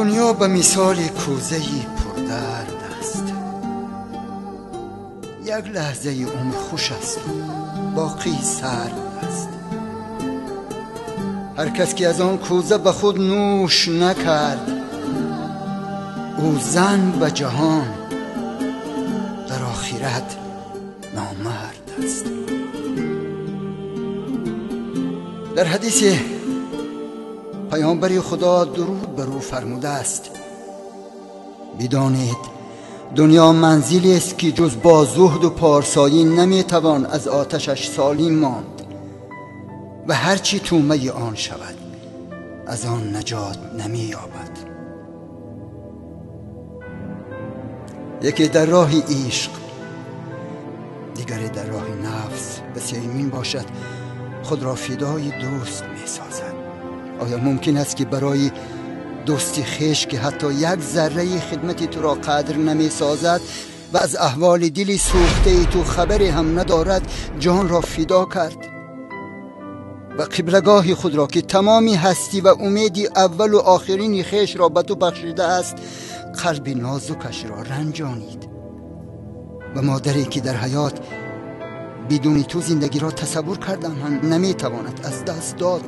Дунё ба мисоли кӯзаи пурдард аст. Як лаҳзаи умр хуш аст, боқӣ сард аст. Ҳар кас ки аз он кӯза ба худ нӯш накард, ӯ зан ба ҷаҳон дар охират номард аст. Дар ҳадисе паёмбари Худо дуруд бар ӯ фармудааст: бидонед дунё манзилест ки ҷуз бо зуҳду порсоӣ наметавон аз оташаш солим монд ва ҳарчи тӯмаи он шавад аз он наҷот намеёбад. Яке дар роҳи ишқ, дигаре дар роҳи нафс ва сеюмин бошад худро фидои дӯст месозад. Оё мумкин аст ки барои дӯсти хеш ки ҳатто як зарраи хидмати туро қадр намесозад ва аз аҳволи дили сӯхтаи ту хабаре ҳам надорад, ҷонро фидо кард ва қиблагоҳи худро ки тамоми ҳастӣ ва умеди аввалу охирини хешро ба ту бахшидааст, қалби нозукашро ранҷонид ва модаре ки дар ҳаёт бидуни ту зиндагиро тасаввур кардан ҳам наметавонад аз даст дод?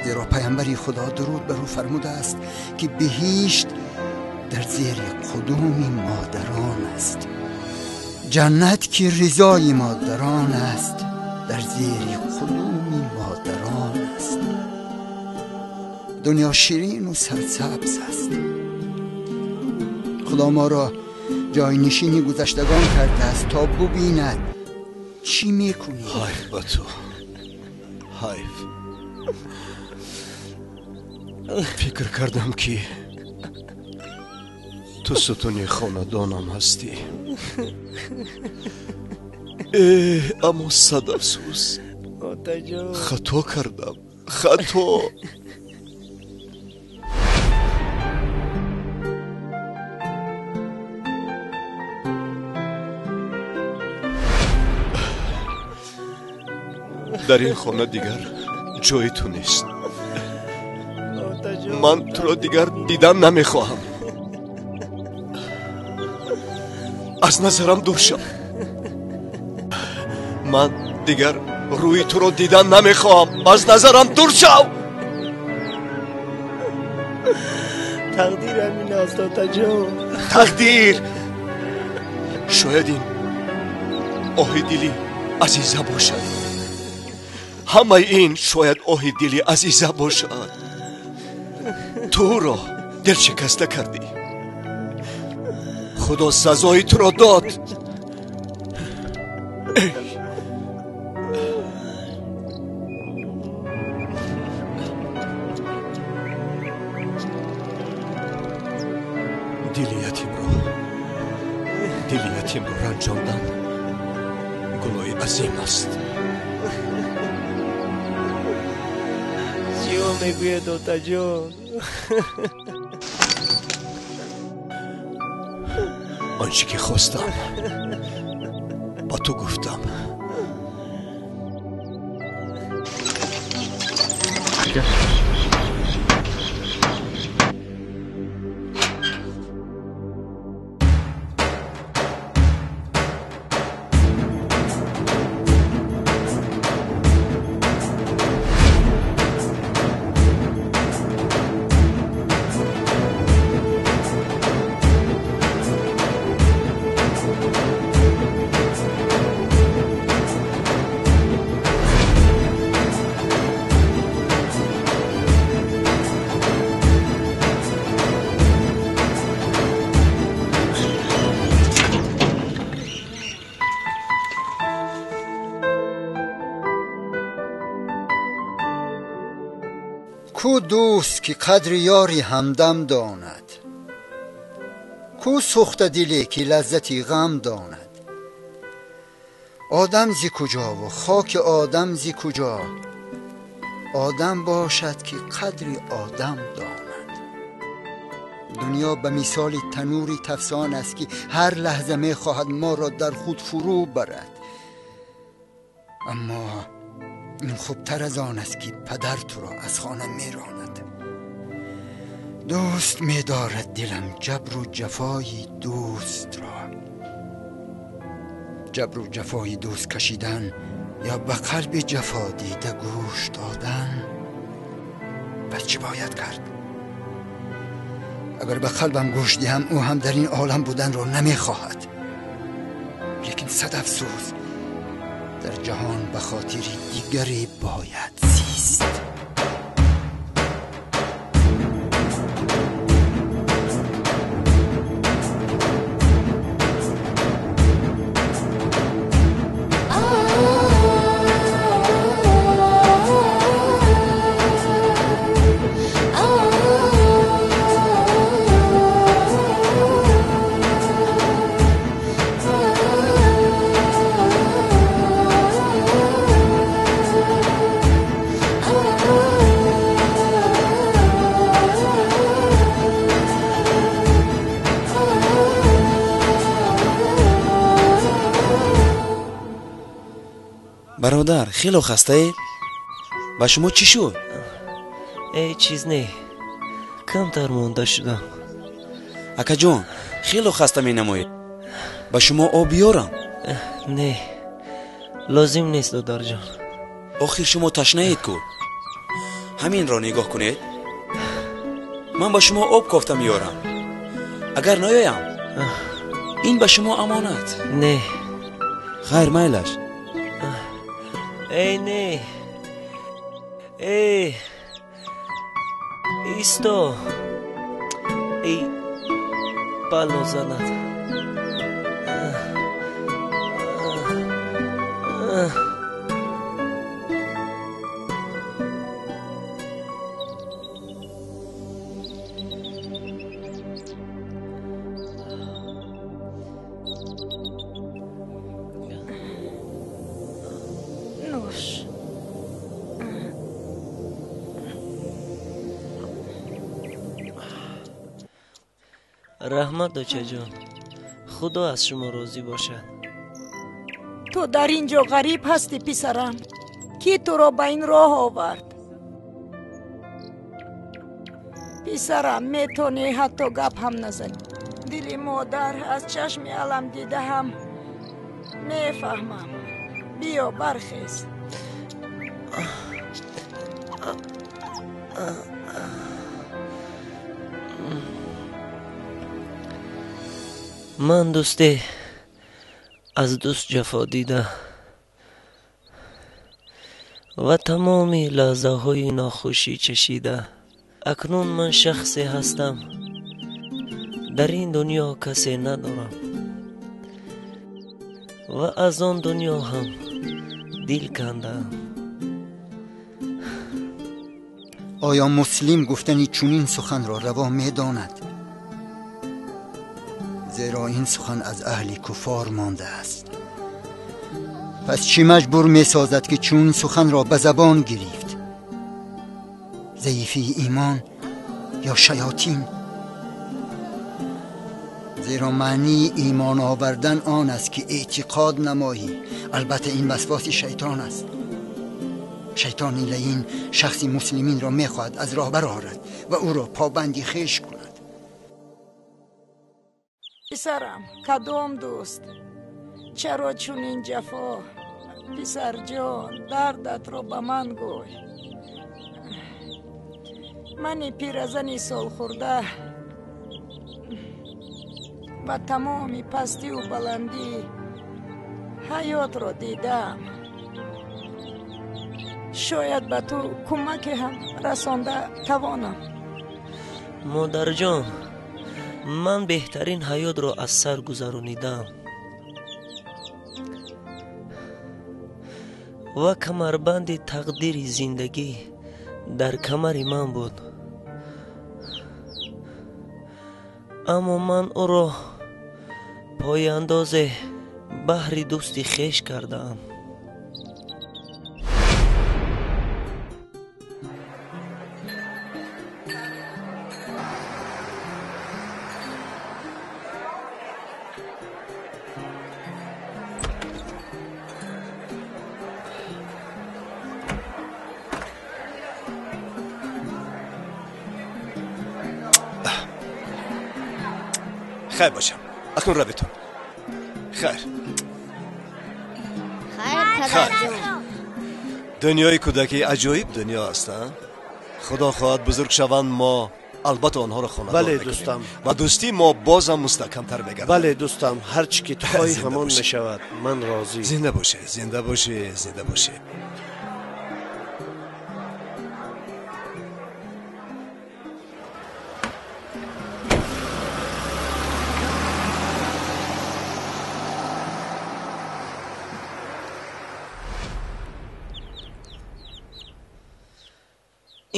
Зеро паёмбари Худо дуруд бар ӯ фармудааст ки биҳишт дар зери қудуми модарон аст, ҷаннат ки ризои модарон аст дар зери қудуми модарон аст. Дунё ширину сарсабз аст. Худо моро ҷойнишини гузаштагон кардааст то бубинад чӣ мекунӣ. Ҳайф ба ту, ҳайф. Фикр кардам ки ту сутуни хонадонам ҳастӣ. Аммо сад афсӯс, хато кардам, хато. Дар ин хона дигар ҷои ту нест. Ман туро дигар дидан намехоҳам. Аз назарам дур шав. Ман дигар рӯи туро дидан намехоҳам. Аз назарам дур шав. Тақдир ҳамин аст, отаҷон. Тақдир. Шояд ин оҳи дили азиза бошад. Ҳамаи ин шояд оҳи дили азиза бошад. Ту ӯро дилшикаста кардӣ. Худо сазои туро дод. Дили ятимро ранҷондан гуноҳи азим аст. Чиё мегӯяд, отаҷон? Он чӣ ки хостам ба ту гуфтам. Ку дӯст ки қадри ёри ҳамдам донад, ку сӯхтадиле ки лаззати ғам донад. Одам зи куҷову хоки одам зи куҷо, одам бошад ки қадри одам донад. Дунё ба мисоли танури тафсон аст ки ҳар лаҳза мехоҳад моро дар худ фурӯ барад. Аммо ин хубтар аз он аст ки падар туро аз хона меронад. Дӯст медорад дилам ҷабру ҷафои дӯстро. Ҷабру ҷафои дӯст кашидан ё ба қалби ҷафо дида гӯш додан. Пас чӣ бояд кард? Агар ба қалбам гӯш диҳам, ӯ ҳам дар ин олам буданро намехоҳад. Лекин сад афсӯс, дар ҷаҳон ба хотири дигаре бояд зист. Бародар, хело хастаед? Ба шумо чӣ шуд? Ҳеҷ чиз не, камтар монда шудам. Акаҷон, хело хаста менамоед. Ба шумо об биёрам? Не, лозим нест, додарҷон. Охир шумо ташнаед ку? Ҳаминро нигоҳ кунед. Ман ба шумо об кофта меёрам. Агар наёям, ин ба шумо амонат. Не. Хайр, майлаш. Эй, не, эй, исто, эй, бало занад. Раҳмат, дочаҷон, худо аз шумо розӣ бошад. Ту дар ин ҷо ғариб ҳастӣ, писарам. Кӣ туро ба ин роҳ овард? Писарам, метонӣ ҳатто гап ҳам назанӣ. Дили модар аз чашми алам дида ҳам мефаҳмам. Биё, бархез. Ман дӯсте аз дӯст ҷафо дида ва тамоми лаҳзаҳои нохушӣ чашида. Акнун ман шахсе ҳастам, дар ин дунё касе надорам ва аз он дунё ҳам дил кандаам. Оё муслим гуфтани чунин суханро раво медонад? Зеро ин сухан аз аҳли куффор мондааст. Пас чӣ маҷбур месозад ки чунин суханро ба забон гирифт? Заифии имон ё шаётин? Зеро маънии имон овардан он аст ки эътиқод намоӣ. Албатта ин васвоси шайтон аст. Шайтони лаин шахси муслиминро мехоҳад аз роҳ барорад ва ӯро побанди хеш кунад. Писарам, кадом дӯст? Чаро чунин ҷафо? Писарҷон, дардатро ба ман гӯй. Мани пиразани солхӯрда ва тамоми пастиву баландӣ ҳаётро дидам. Шояд ба ту кӯмаке ҳам расонда тавонам. Модарҷон, ман беҳтарин ҳаётро аз сар гузаронидам ва камарбанди тақдири зиндагӣ дар камари ман буд. Аммо ман ӯро пояндозе баҳри дӯсти хеш кардаам. Хайр бошам. Акнун равитон. Хайр. Хайр, падарҷон. Дунёи кӯдакӣ аҷоиб дунё аст, а? Худо хоҳад бузург шаванд, мо албатта онҳоро хонадор бале мекунем. Дӯстам. Ва дӯстии мо бозам мустаҳкамтар мегардад. Бале дӯстам, ҳар чӣ ки ту хоҳӣ Зинда ҳамон бошӣ. мешавад. Ман розӣ. Зинда бошӣ, зинда бошӣ, зинда бошӣ.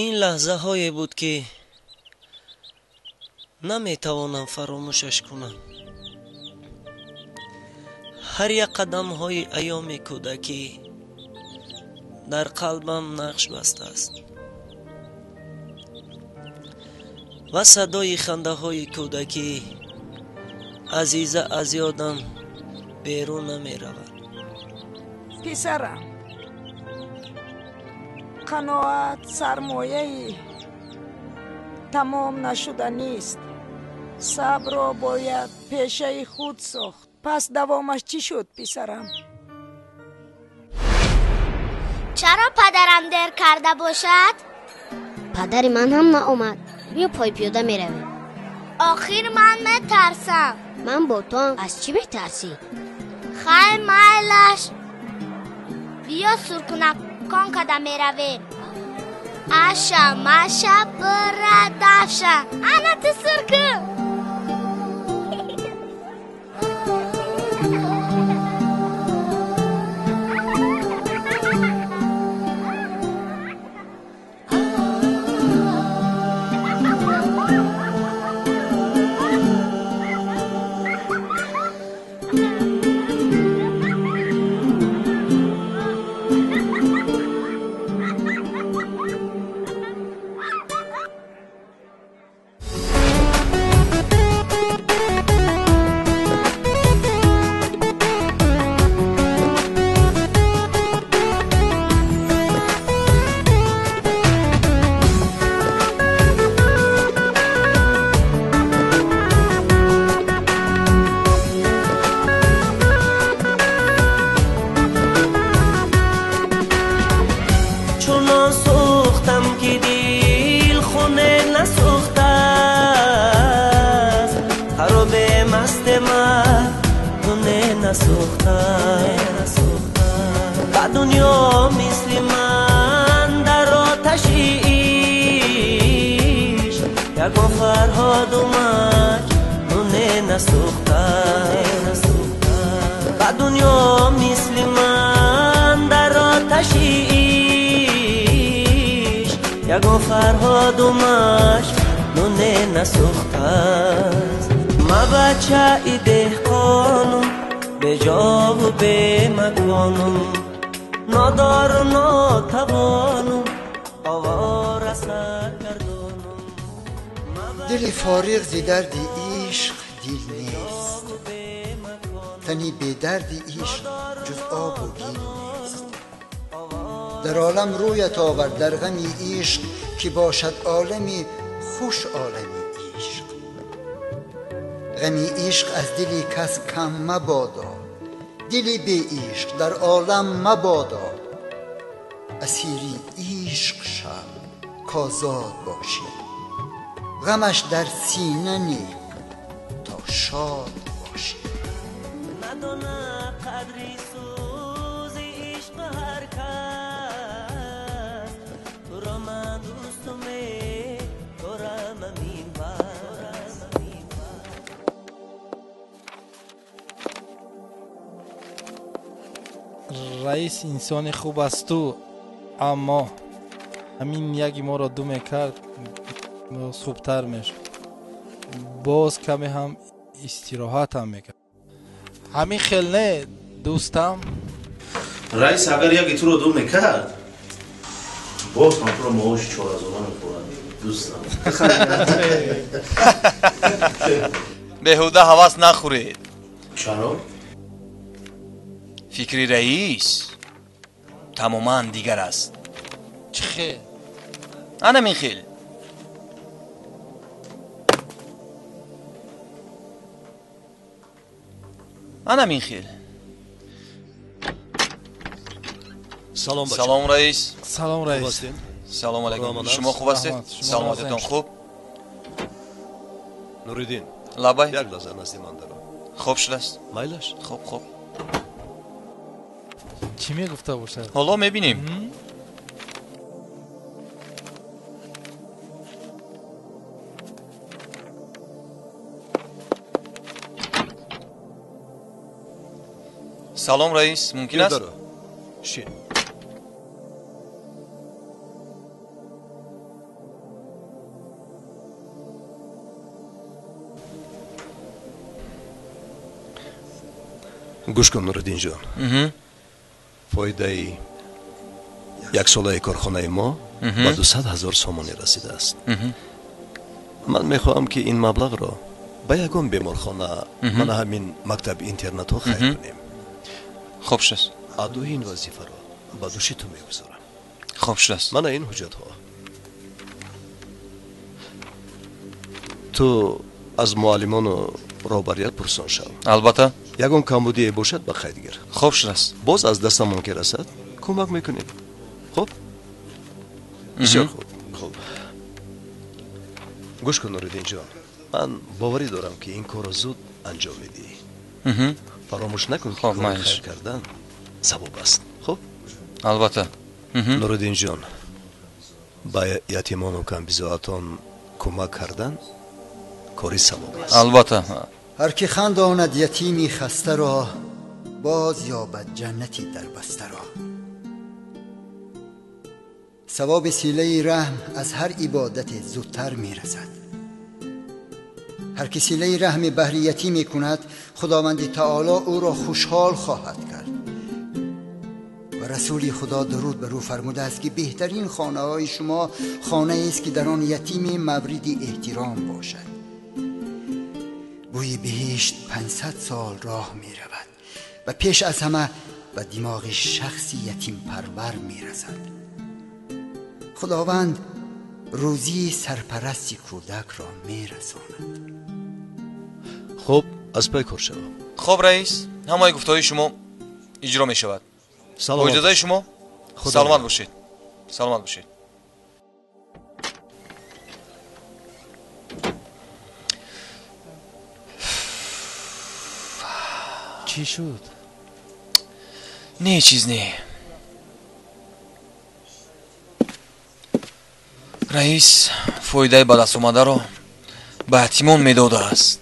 Ин лаҳзаҳое буд, ки наметавонам фаромӯшаш кунам. Ҳар як қадамҳои айёми кӯдакӣ дар қалбам нақш бастааст ва садои хандаҳои кӯдакӣ азиза аз ёдам берун намеравад. Писарам, қаноат сармояи тамом нашуданист. Сабрро бояд пешаи худ сохт. Пас давомаш чӣ шуд, писарам? Чаро падарам дер карда бошад? Падари ман ҳам наомад. Биё пойпиёда меравем. Охир ман метарсам. Ман бо туам. Аз чӣ метарсӣ? Хай майлаш. Биё суркунакон када меравем. Аша маша бира давша. Ана ту суркун. Чунон сӯхтам, ки дил хуне насӯхтааст, харобе масте мардуне насӯхтааст. Ба дунё мисли ман дар оташи ишқ ягон Фарҳоду Маҷнуне насӯхтааст. Ба дунё мисли ман дар оташи ишқ ягон Фарҳоду Маҷнуне насӯхтааст. Ма бачаи деҳқонум, беҷову бемаконум, нодору нотавонум, овора саргардонум. Дили фориғ зи дарди ишқ дил нест, тани бедарди ишқ ҷуз обу гил нест. Дар олам рӯят овард дар ғами ишқ, ки бошад олами хуш олами ишқ. Ғами ишқ аз дили кас кам мабодо, дили беишқ дар олам мабодо. Асири ишқ шав козод бошӣ, ғамаш дар сина не то шод бошӣ. Надонад қадри сӯзи ишқ ҳар кас, туро ман дӯсту медорам амин бас. Раис инсони хуб асту, аммо ҳамин яги моро ду мекард, хубтар мешуд. Боз каме ҳам истироҳатам мекард. Ҳамин хел не, дӯстам? Раис агар яги туро ду мекард, боз ҳам туро маоши чорҳазора мехӯрад, дӯстам. Беҳуда ҳавас нахӯред. Чаро? Фикри раис тамоман дигар аст. Чӣ хел? Анамин хел. Ана мин хел. Салом бача. Салом раис. Салом раис. Салом алейкум. Шумо хуб ҳастед? Саломатитон хуб? Нуриддин. Лабай. Як лаҳза назди ман даро. Хуб шудааст. Майлаш? Хуб, хуб. Чӣ мегуфта бошад? Ҳоло мебинем. Салом раис, мумкин аст? Шин. Гӯш кун, Нуриддинҷон. Фоидаи яксолаи корхонаи мо ба 200 000 сомонӣ расидааст. Ман мехоҳам, ки ин маблағро ба ягон беморхона, мана ҳамин мактаби интернатҳо хайр кунем. Хуб шудааст. Адои ин вазифаро ба дӯши ту мегузорам. Хуб шудааст. Мана ин ҳуҷҷатҳо. Ту аз муаллимону роҳбарият пурсон шав. Албатта. Ягон камбудие бошад, ба қайд гир. Хуб шудааст. Боз аз дастамон ки расад, кӯмак мекунем. Хуб? Бисёр хуб. Хуб. Гӯш кун, Нуриддинҷон. Ман боварӣ дорам, ки ин корро зуд анҷом медиҳӣ. Фаромӯш накун, ки кори хайр кардан савоб аст. Хуб? Албатта. Нуриддинҷон, ба ятимону камбизоатон кӯмак кардан кори савоб аст. Албатта. Ҳар ки хандонад ятими хастаро, боз ёбад ҷаннати дарбастаро. Савоби силаи раҳм аз ҳар ибодате зудтар мерасад. Ҳар ки силаи раҳми баҳри ятим мекунад, Худованди таоло ӯро хушҳол хоҳад кард. Ва расули Худо дуруд бар ӯ фармудааст, ки беҳтарин хонаҳои шумо хонаест, ки дар он ятими мавриди эҳтиром бошад. Бӯи биҳишт 500 сол роҳ меравад ва пеш аз ҳама ба димоғи шахси ятимпарвар мерасад. Худованд рӯзии сарпарасти кӯдакро мерасонад. Хуб, аз пай кор шавам. Хуб раис, ҳамаи гуфтаҳои шумо иҷро мешавад. Бо иҷозаи шумо саломат бошед. Саломат бошед. Чӣ шуд? Не, чиз не. Раис фоидаи ба даст омадаро ба ятимон медодааст.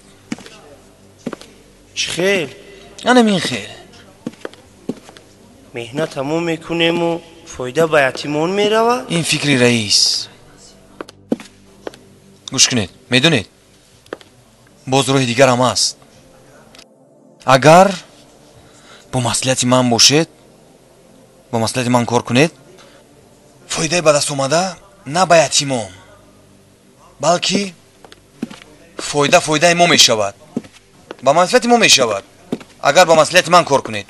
Чӣ хел? Анамин хел. Меҳнатамо мекунему фоида ба ятимон меравад? Ин фикри раис. Гӯш кунед, медонед, боз роҳи дигарам аст. Агар бо маслиҳати ман бошед, бо маслиҳати ман кор кунед, фоидаи ба даст омада на ба ятимон, балки фоида фоидаи мо мешавад, ба манфиати мо мешавад, агар ба маслиҳати ман кор кунед.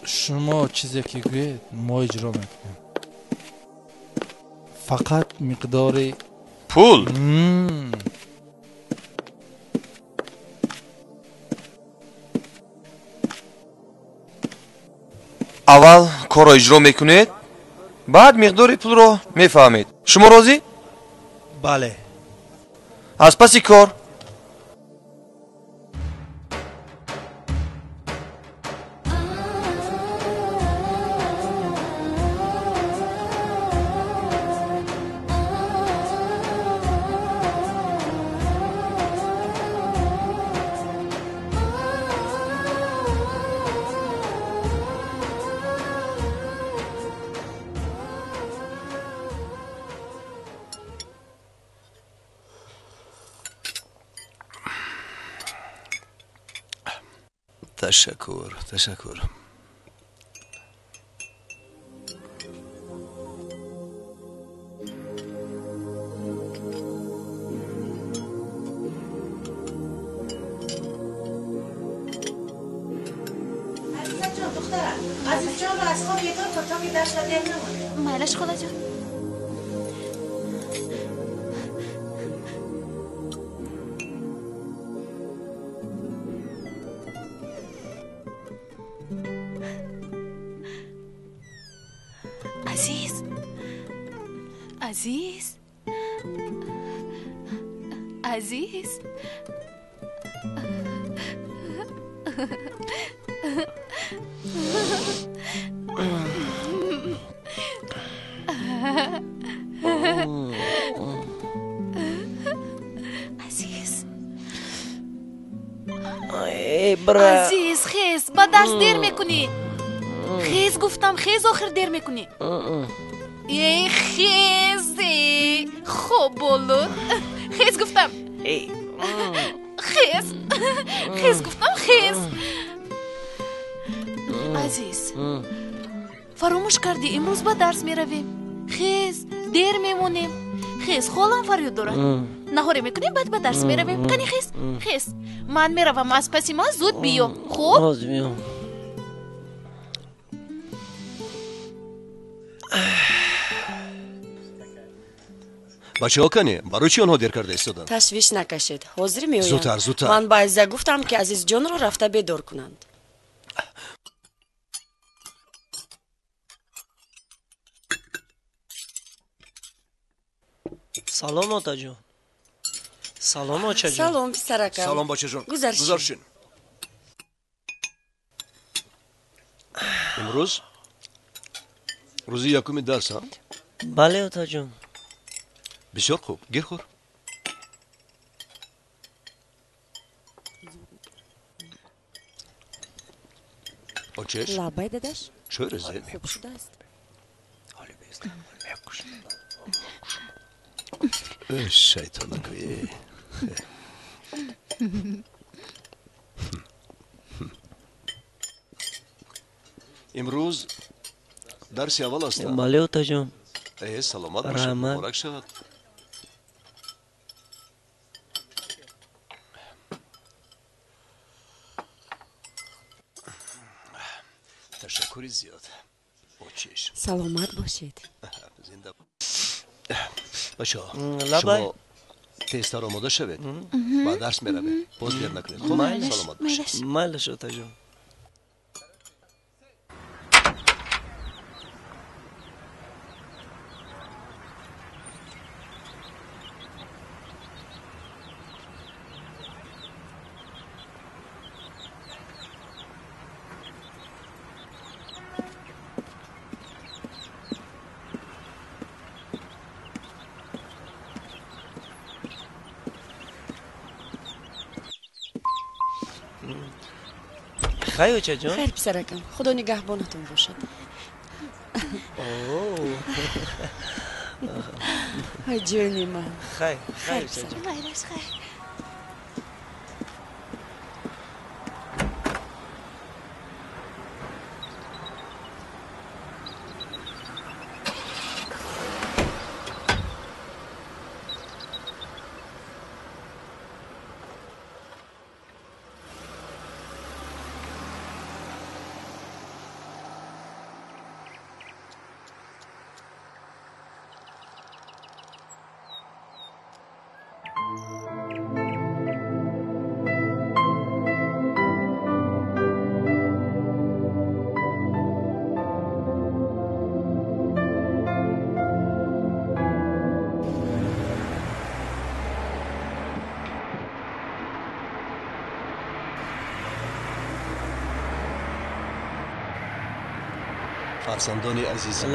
Шумо чизе ки гӯед, мо иҷро мекунем. Фақат миқдори пул. Аввал корро иҷро мекунед, баъд миқдори пулро мефаҳмед. Шумо розӣ? Бале. Аз паси кор. Ташаккур, ташаккур. Азизаҷон, духтарам, Азизҷонро аз хоб бедор кун, то ки дарсро дер намонад. Майлаш, холаҷон. Азиз, Азиз, Азиз. Азиз. Азиз, хез, ба дарс дер мекунӣ. Хез гуфтам, хез, охир дер мекунӣ. Эй, хезе, хоб болуд. Хез гуфтам. Хез, хез гуфтам, хез. Азиз, фаромӯш кардӣ, имрӯз ба дарс меравем. Хез, дер мемонем. Хез, холам фарёд дорад. Наҳоре мекунем, баъд ба дарс меравем. Кани хез, хез. Ман меравам, аз паси ман зуд биё. Хуб? Бачаҳо кане, барои чӣ онҳо дер карда истоданд? Ташвиш накашед, ҳозир меоянд. Зудтар, зудтар. Ман ба Азиза гуфтам, ки Азизҷонро рафта бедор кунанд. Салом, отаҷон. Салом, очаҷон. Салом, писаракам. Салом, бачаҷон. Гузаршин. Имрӯз рӯзи якуми дарс, ҳа? Бале, отаҷон. Бисёр хуб, гир хӯр. Очеш? Лабай, дадаш. Чой резед? Хуб шудааст. Э, шайтонакӯе. Имрӯз дарси аввал аст. Бале, отаҷон. Э, саломат бошед, муборак шавад. Ташаккури зиёд. Очеш. Саломат бошед. Зинда. Бачаҳо, шумо тезтар омода шавед, ба дарс меравед. Боз дер накунед. Хуб, саломат бошед. Майлаш, отаҷон. Хайр, очаҷон. Хайр, писаракам. Худо нигаҳбонатон бошад. Ай, ҷони ман. Хайр, хайр, очаҷон. Майраш, хайр. Фарзандони азизим,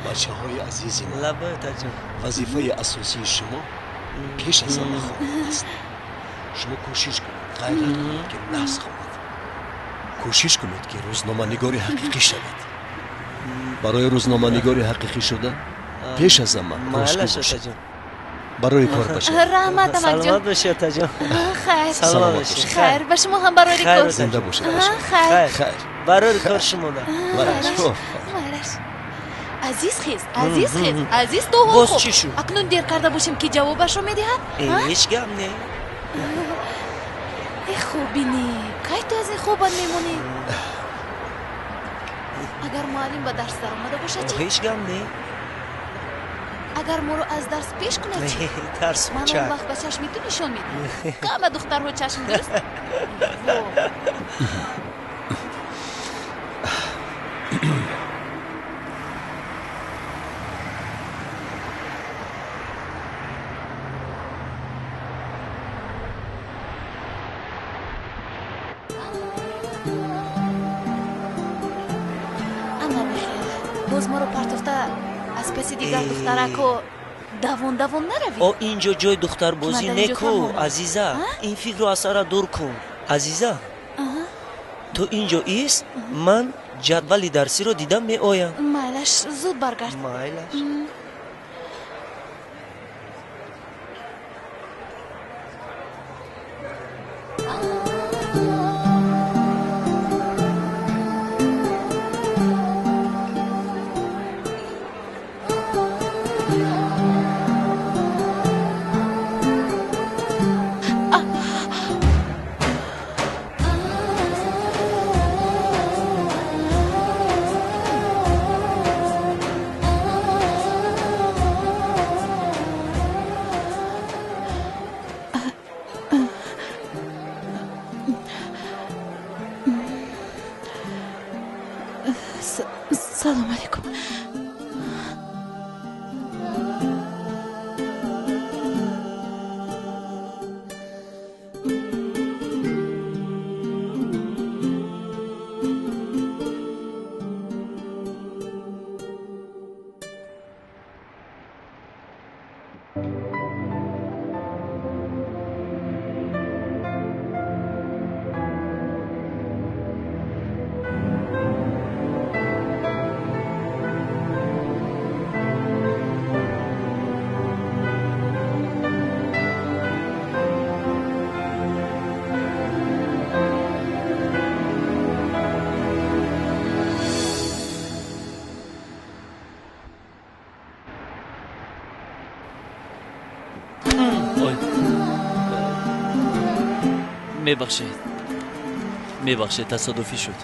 бачаҳои азизи ман, вазифаи асосии шумо пеш аз ҳама хондан аст. Шумо кӯшиш кунед, ғайрат кунед, ки нағз хонед. Кӯшиш кунед, ки рӯзноманигори ҳақиқӣ шавед. Барои рӯзноманигори ҳақиқӣ шудан пеш аз ҳама ростгӯ бошед. Барои кор бошед. Раҳмат, амакҷон. Саломат бошед, отаҷон. Хайр. Саломат бошед. Хайр, ба шумо ҳам барори кор. Зинда бошед. Хайр. Хайр. Барори кор шумода. Майраш. Азиз, хез, Азиз, хез, Азиз, то ҳол Боз хоб. чӣ шуд? Акнун дер карда бошем, ки ҷавобашро медиҳад? Ҳеҷ гап не. Э, хобинӣ, кай ту аз ин хобат мемонӣ? Агар муаллим ба дарс даромада бошад чӣ? Ҳеҷ гап не. Агар моро аз дарс пеш кунад чӣ? Тарс. Ман он вақт ба чашми ту нишон медиҳам. Кама духтарҳо чашм дуруст? Боз моро партофта аз паси дигар духтарако давон давон наравӣ. О, инҷо ҷои духтарбозӣ неку, Азиза. Ин фикрро аз сара дур кун. Азиза, ту инҷо ист, ман ҷадвали дарсиро дида меоям. Майлаш, зуд баргард. Майлаш. Салом алейкум. Мебахшед, мебахшед, тасодуфӣ шуд.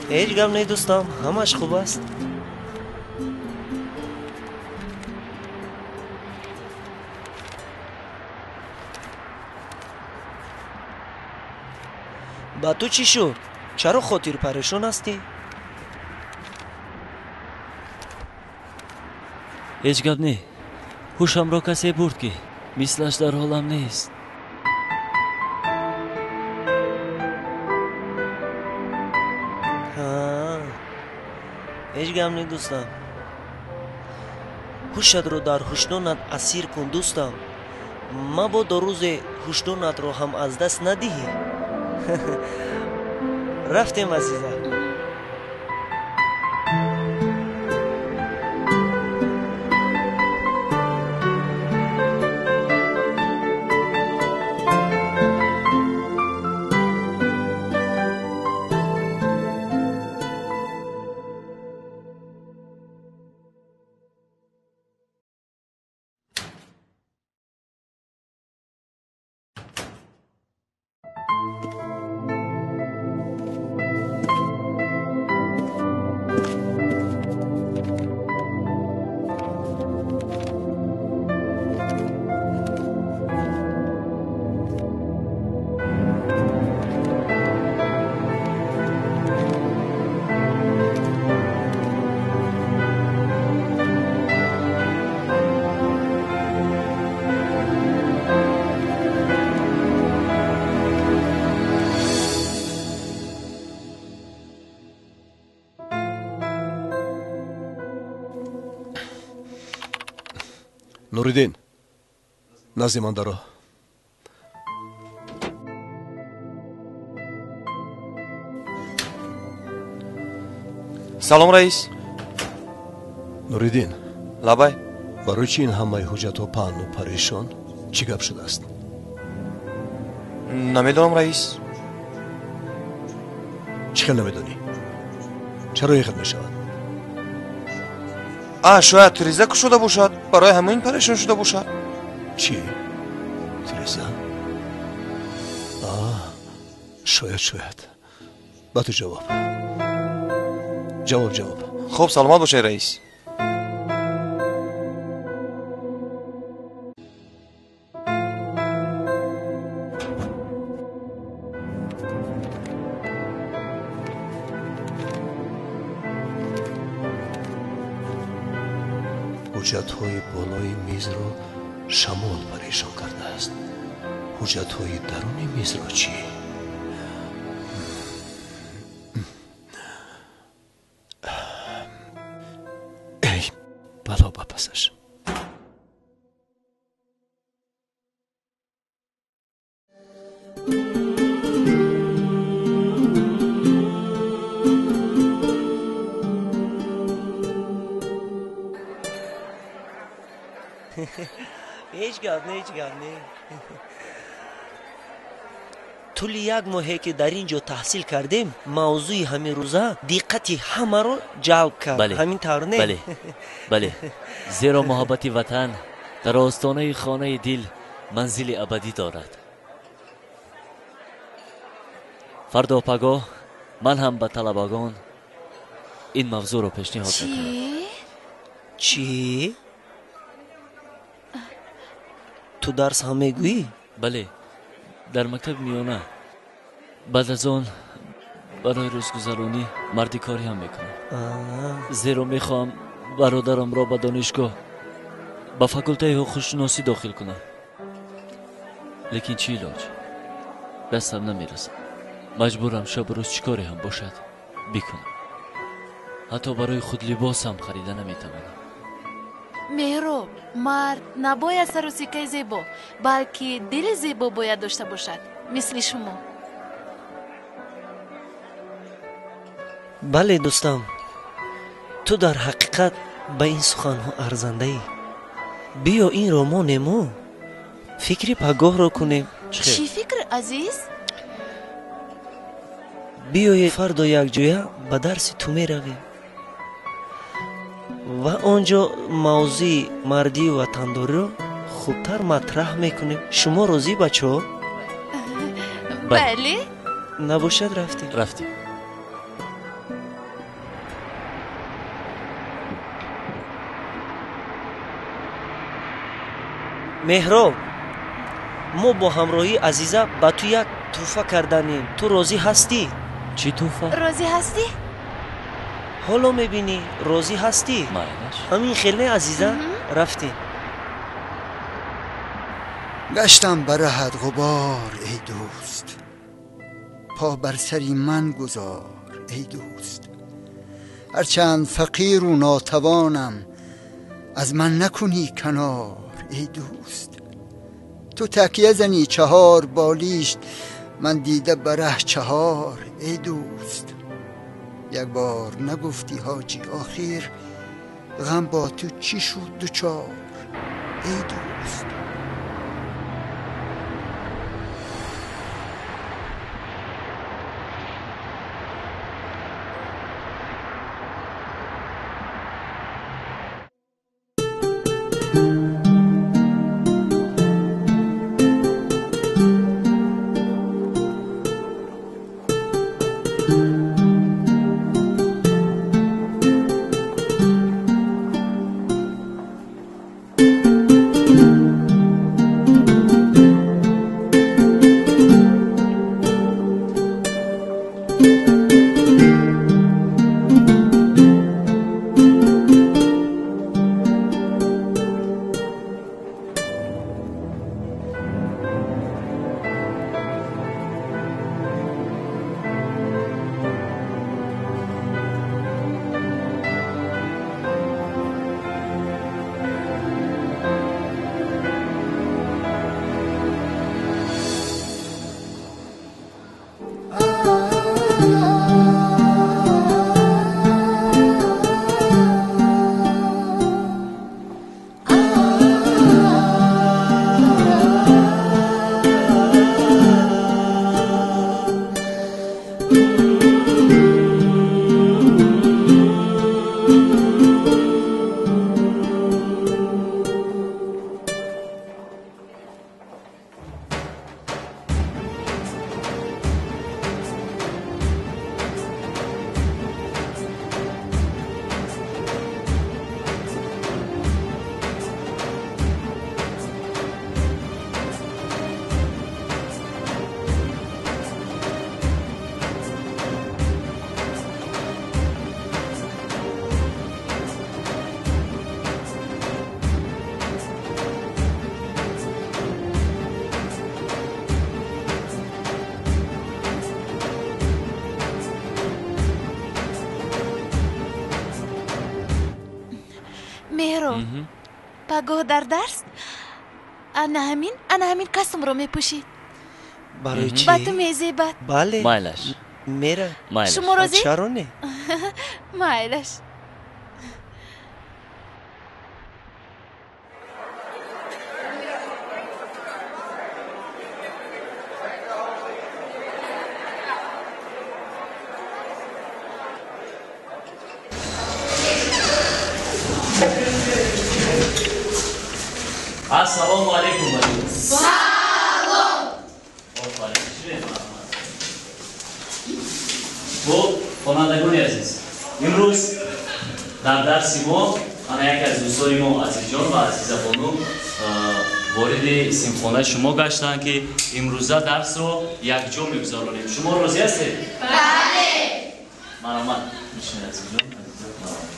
Ҳеҷ гап не, дӯстам, ҳамаш хуб аст. Ба ту чӣ шуд? Чаро хотирпарешон ҳастӣ? Ҳеҷ гап не, ҳушамро касе бурд, ки мислаш дар ҳолам нест. Ҳеҷ гап не, дӯстам. Ҳушатро дар ҳушдонат асир кун, дӯстам. Мабодо рӯзе ҳушдонатро ҳам аз даст надиҳӣ. Рафтем, азиза. Нуриддин, назди ман даро. Салом, раис. Нуриддин. Лабай. Барои чи ин ҳамаи ҳуҷҷатҳо паҳну парешон? Чӣ гап шудааст? Намедонам, раис. Чӣ хел намедонӣ? Чаро ин хел мешавад? А, шояд тиреза кушода бошад, барои ҳамин парешон шуда бошад. Чӣ? Тиреза? А, шояд, шояд. Ба ту ҷавоб. Ҷавоб, ҷавоб. Хуб, саломат бошед, раис. Ҳуҷҷатҳои болои мизро шамол парешон кардааст. Ҳуҷҷатҳои даруни мизро чӣ? Бало ба пасаш. Ҳеҷ гап не, ҳеҷ гап не. Тӯли як моҳе ки дар ин ҷо таҳсил кардем, мавзӯи ҳамин рӯза диққати ҳамаро ҷалб кард. Ҳамин тавр не? Бале, бале, зеро муҳаббати ватан дар остонаи хонаи дил манзили абадӣ дорад. Фардо пагоҳ ман ҳам ба талабагон ин мавзӯъро пешниҳод мекунам. Чӣ? Ту дарс ҳам мегӯӣ? Бале, дар мактаби миёна. Баъд аз он барои рӯзгузаронӣ мардикорӣ ҳам мекунам, зеро мехоҳам бародарамро ба донишгоҳ, ба факултаи ҳуқуқшиносӣ дохил кунам. Лекин чӣ илоҷ, дастам намерасад. Маҷбурам шабу рӯз чӣ коре ҳам бошад бикунам. Ҳатто барои худ либосам харида наметавонам. Меҳроб, мард набояд сару сикаи зебо, балки дили зебо бояд дошта бошад, мисли шумо. Бале, дӯстам, ту дар ҳақиқат ба ин суханҳо арзандаӣ. Биё инро монему фикри пагоҳро кунем. Чӣ фикр, азиз? Биёед фардо якҷоя ба дарси ту меравем ва он ҷо мавзӯи мардию ватандориро хубтар матраҳ мекунем. Шумо розӣ, бачаҳо? Бале. Набошад, рафтем. Рафтем. Меҳроб, мо бо ҳамроҳии Азиза ба ту як тӯҳфа карданем. Ту розӣ ҳастӣ? Чӣ тӯҳфа? Розӣ ҳастӣ? Ҳоло мебинӣ, розӣ ҳастӣ? Майлаш. Ҳамин хел не, Азиза? Рафтем. Гаштам ба раҳат ғубор, эй дӯст, по бар сари ман гузор, эй дӯст. Ҳарчанд фақиру нотавонам, аз ман накунӣ канор, эй дӯст. Ту такя занӣ чаҳор болишт, ман дида ба раҳ чаҳор, эй дӯст. Як бор нагуфтӣ ҳоҷӣ охир, ғам бо ту чӣ шуд дучор, эй дӯст. Меҳро, пагоҳ дар дарс ана ҳамин костюмро мепӯшӣ. Барои чӣ? Ба ту мезебад. Бале. Майлаш. Мера. Шумо розӣ? Чаро не? Майлаш. Ассалому алайкум. Салом. Офарин. Хуб, хонандагони азиз, имрӯз дар дарси мо ана яке аз дӯстони мо Азизҷон ва Азизабону вориди синфхонаи шумо гаштанд, ки имрӯза дарсро якҷо мегузаронем. Шумо розӣ ҳастед? Бале. Марҳамат, бишинед Азизҷон. Азиза, марҳамат.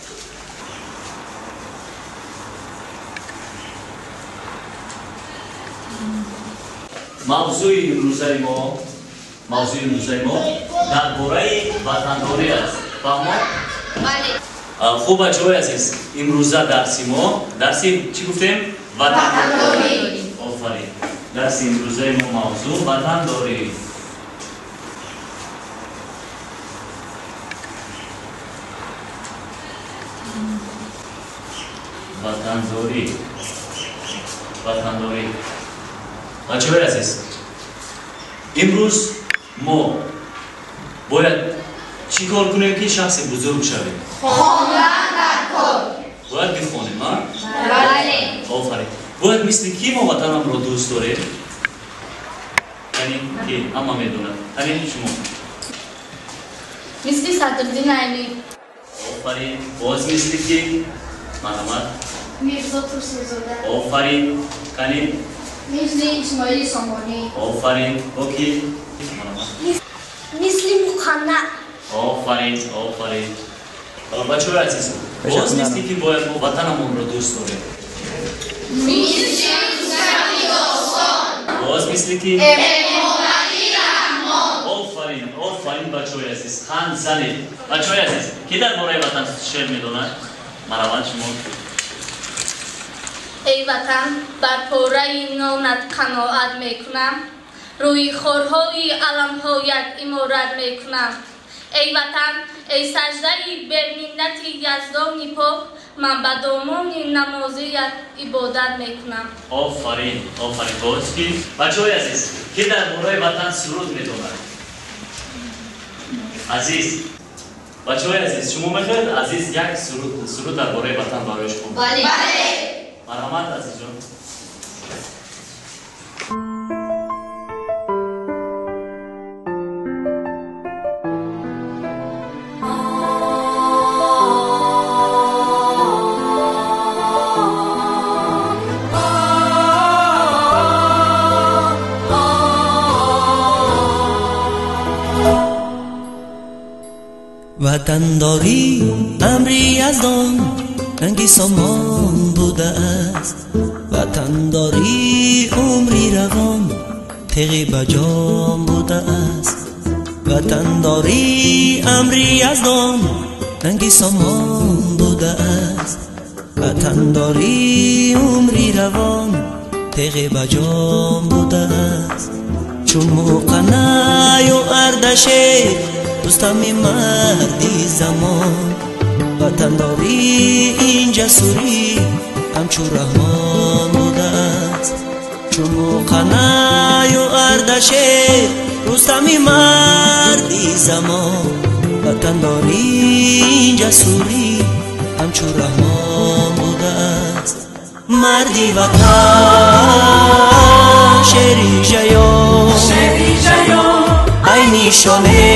Мавзӯи имрӯзаи мо дар бораи ватандорӣ аст. Фаҳмо? Бале. Хуб, бачаҳои азиз, имрӯза дарси мо дарси чӣ гуфтем? Ватандорӣ. Офарин. Дарси имрӯзаи мо мавзӯъ ватандорӣ. Ватандорӣ. Ватандорӣ. Бачаҳои азиз, имрӯз мо бояд чӣ кор кунем, ки шахси бузург шавем? Хондан дар кор. Бояд бихонем, а? Бале. Офарин. Бояд мисли ки мо ватанамро дӯст дорем? Яъне ки ҳама медонад. Яъне шумо. Мисли Садриддин Айнӣ. Офарин. Боз мисли ки? Марҳамат. Мирзо Турсунзода. Офарин. Канин? Мисли Исмоили Сомонӣ. Офарин. Оки? Мисли Муқаннаъ. Офарин, офарин. Бачаҳои азиз, боз мисли ки бояд мо ватанамонро дӯст дорем? Мисли Рустами Досон. Боз мисли ки? Эмомалӣ Раҳмон. Офарин, офарин бачаҳои азиз. Ханд занед. Бачаҳои азиз, ки дар бораи ватан шеър медонад? Марҳамат шумо. Эй ватан, бар пораи нонат қаноат мекунам, рӯи хорҳои аламҳоят иморат мекунам. Эй ватан, эй саждаи беминнати яздони пок, ман ба домони намозият ибодат мекунам. Офарин, офарин. Боз ки? Бачаҳои азиз, ки дар бораи ватан суруд медонад? Азиз, бачаҳои азиз, шумо мехоҳед Азиз як суруд дар бораи ватан барои шумо? Бале. Марҳамат, Азизҷон. Ватандорӣ амри яздон ранги сомон будааст. Ватандорӣ умри равон теғи ба ҷон будааст. Ватандорӣ амри яздон ранги сомон будааст. Ватандорӣ умри равон теғи ба ҷон будааст. Чун Муқаннаю Ардашер Рустами марди замон, ватандорӣ ин ҷасурӣ ҳамчун Раҳмон будааст. Чун Муқаннаю Ардашер Рустами марди замон, ватандорӣ ин ҷасурӣ ҳамчун Раҳмон будааст. Марди ватан шери ҷаён, ай нишоне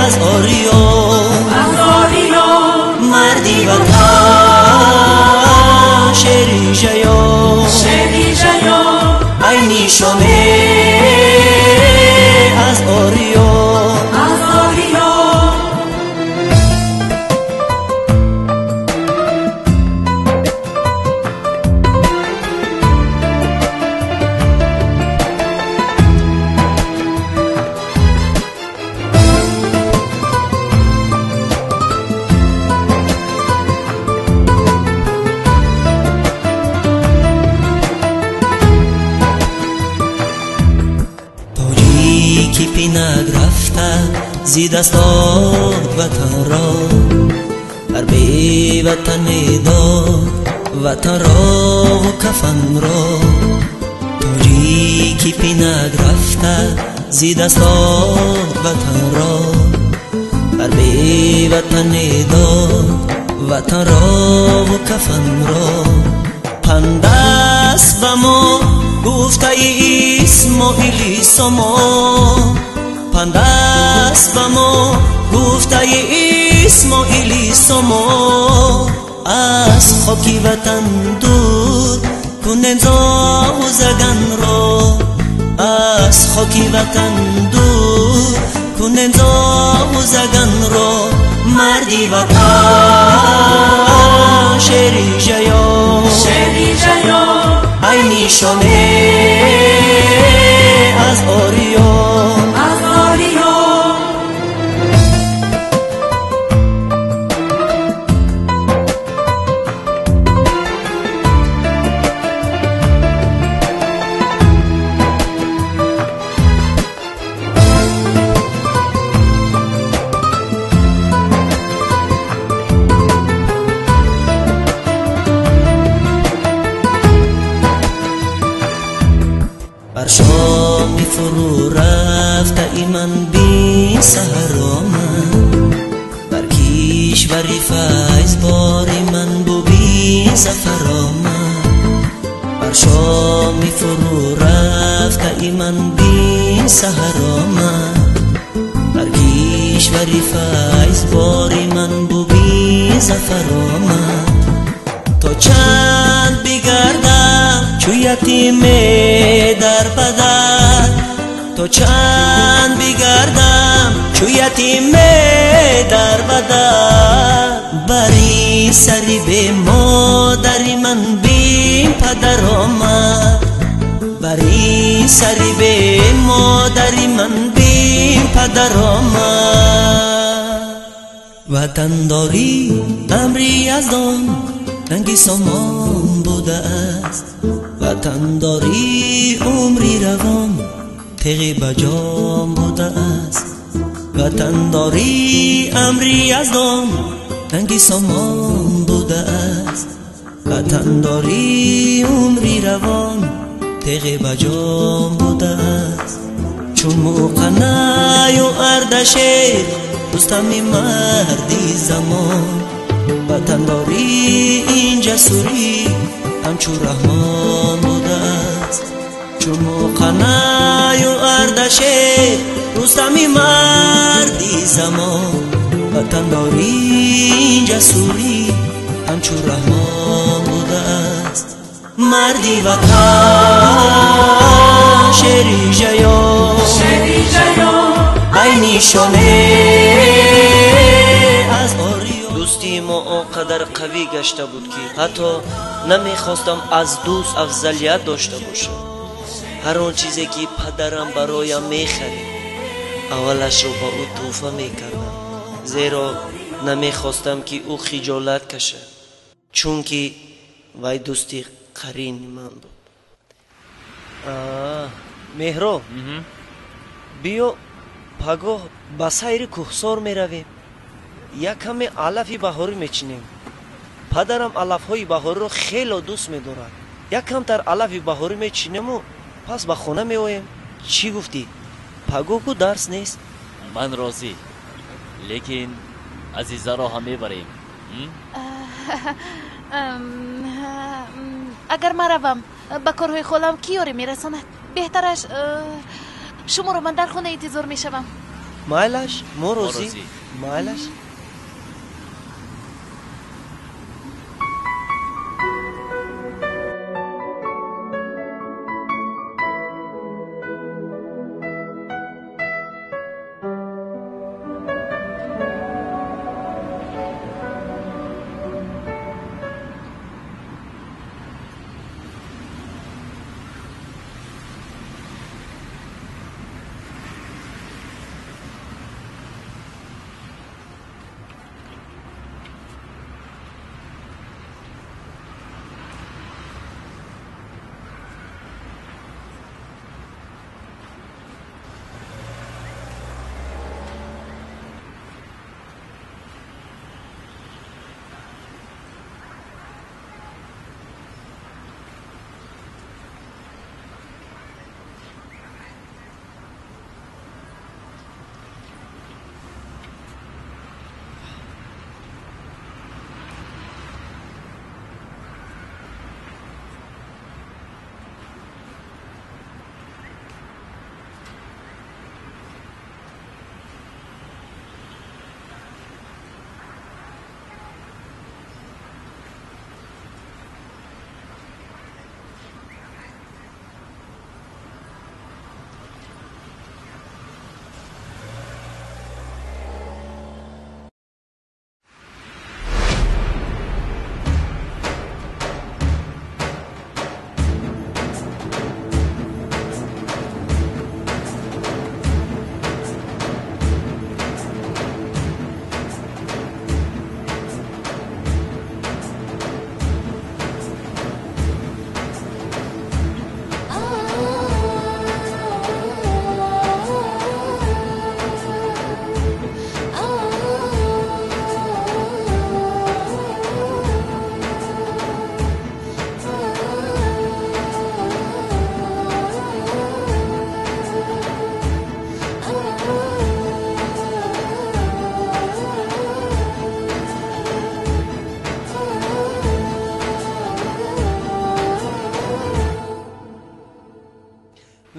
аз ориён, марди ватан шери ҷаён, ай нишоне аз ориён. зи даст дод ватанро, бар беватане дод ватанро кафанро. Тоҷики пинак рафта зи даст дод ватанро, бар беватане дод ватанро кафанро. Панд аст ба мо гуфтаи Исмоили Сомон, панд аст ба мо гуфтаи Исмоили Сомон. Аз хоки ватан дур кунем зоғу заганро, аз хоки ватан дур кунем зоғу заганро. Марди ватан шери ҷаён, шери ҷаён, ай нишоне аз ориён, аз ориён. Бар шоми фурӯ рафтаи ман бисаҳар омад, бар кишвари файзбори ман буби зафар омад. Бар шоми фурӯ рафтаи ман бисаҳар омад, бар кишвари файзбори ман буби зафар омад. То чанд бигардам чу ятиме дар падар, то чанд бигардам чу ятиме дар падар. Бари сари бемодари ман бепадар омад, бари сари бемодари ман бепадар омад. Ватандорӣ амри Яздон ранги сомон будааст, ватандорӣ умри равон теғи ба ҷон будааст. Ватандорӣ амри Яздон ранги сомон будааст, ватандорӣ умри равон теғи ба ҷон будааст. Чун муқаннаю Ардашер Рустами марди замон, ватандорӣ ин ҷасурӣ ҳамчун Раҳмон будааст. Чун муқаннаю Ардашер Рустами марди замон, ватандорӣ ин ҷасурӣ ҳамчун Раҳмон будааст. Марди ватан шери ҷаён, шери ҷаён, ай нишоне аз ориён. Дӯстии мо он қадар қавӣ гашта буд, ки ҳатто намехостам аз дӯст афзалият дошта бошам. Ҳар он чизе ки падарам бароям мехарид, аввалашро ба ӯ тӯҳфа мекардам, зеро намехостам ки ӯ хиҷолат кашад, чунки вай дӯсти қарини ман буд. Меҳроб, биё пагоҳ ба сайри кӯҳсор меравем, як каме алафи баҳорӣ мечинем. Падарам алафҳои баҳориро хело дӯст медорад. Як камтар алафи баҳорӣ мечинему пас ба хона меоем. Чӣ гуфтӣ? Пагоҳ ку дарс нест. Ман розӣ, лекин Азизаро ҳам мебарем. Агар ман равам, ба корҳои холам кӣ ёрӣ мерасонад? Беҳтараш шуморо ман дар хона интизор мешавам. Майлаш, мо розӣ. Майлаш.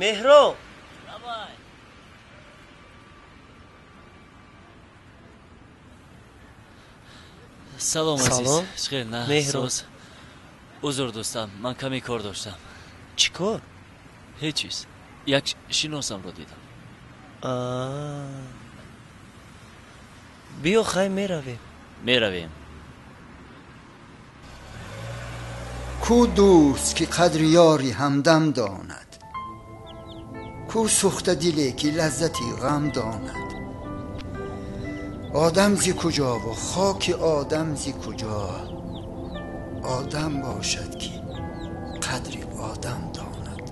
Меҳроб! Салом, азиз. Салом. Чӣ на? Меҳроб. Соз. Узр, дӯстам, ман каме кор доштам. Чӣ кор? Ҳеҷ чиз. Як шиносамро дидам. Биё, хай, меравем. Меравем. Ку дӯст, ки қадри ёри ҳамдам донад, ку сӯхта диле, ки лаззати ғам донад. Одам зи куҷову хоки одам зи куҷо, одам бошад, ки қадри одам донад.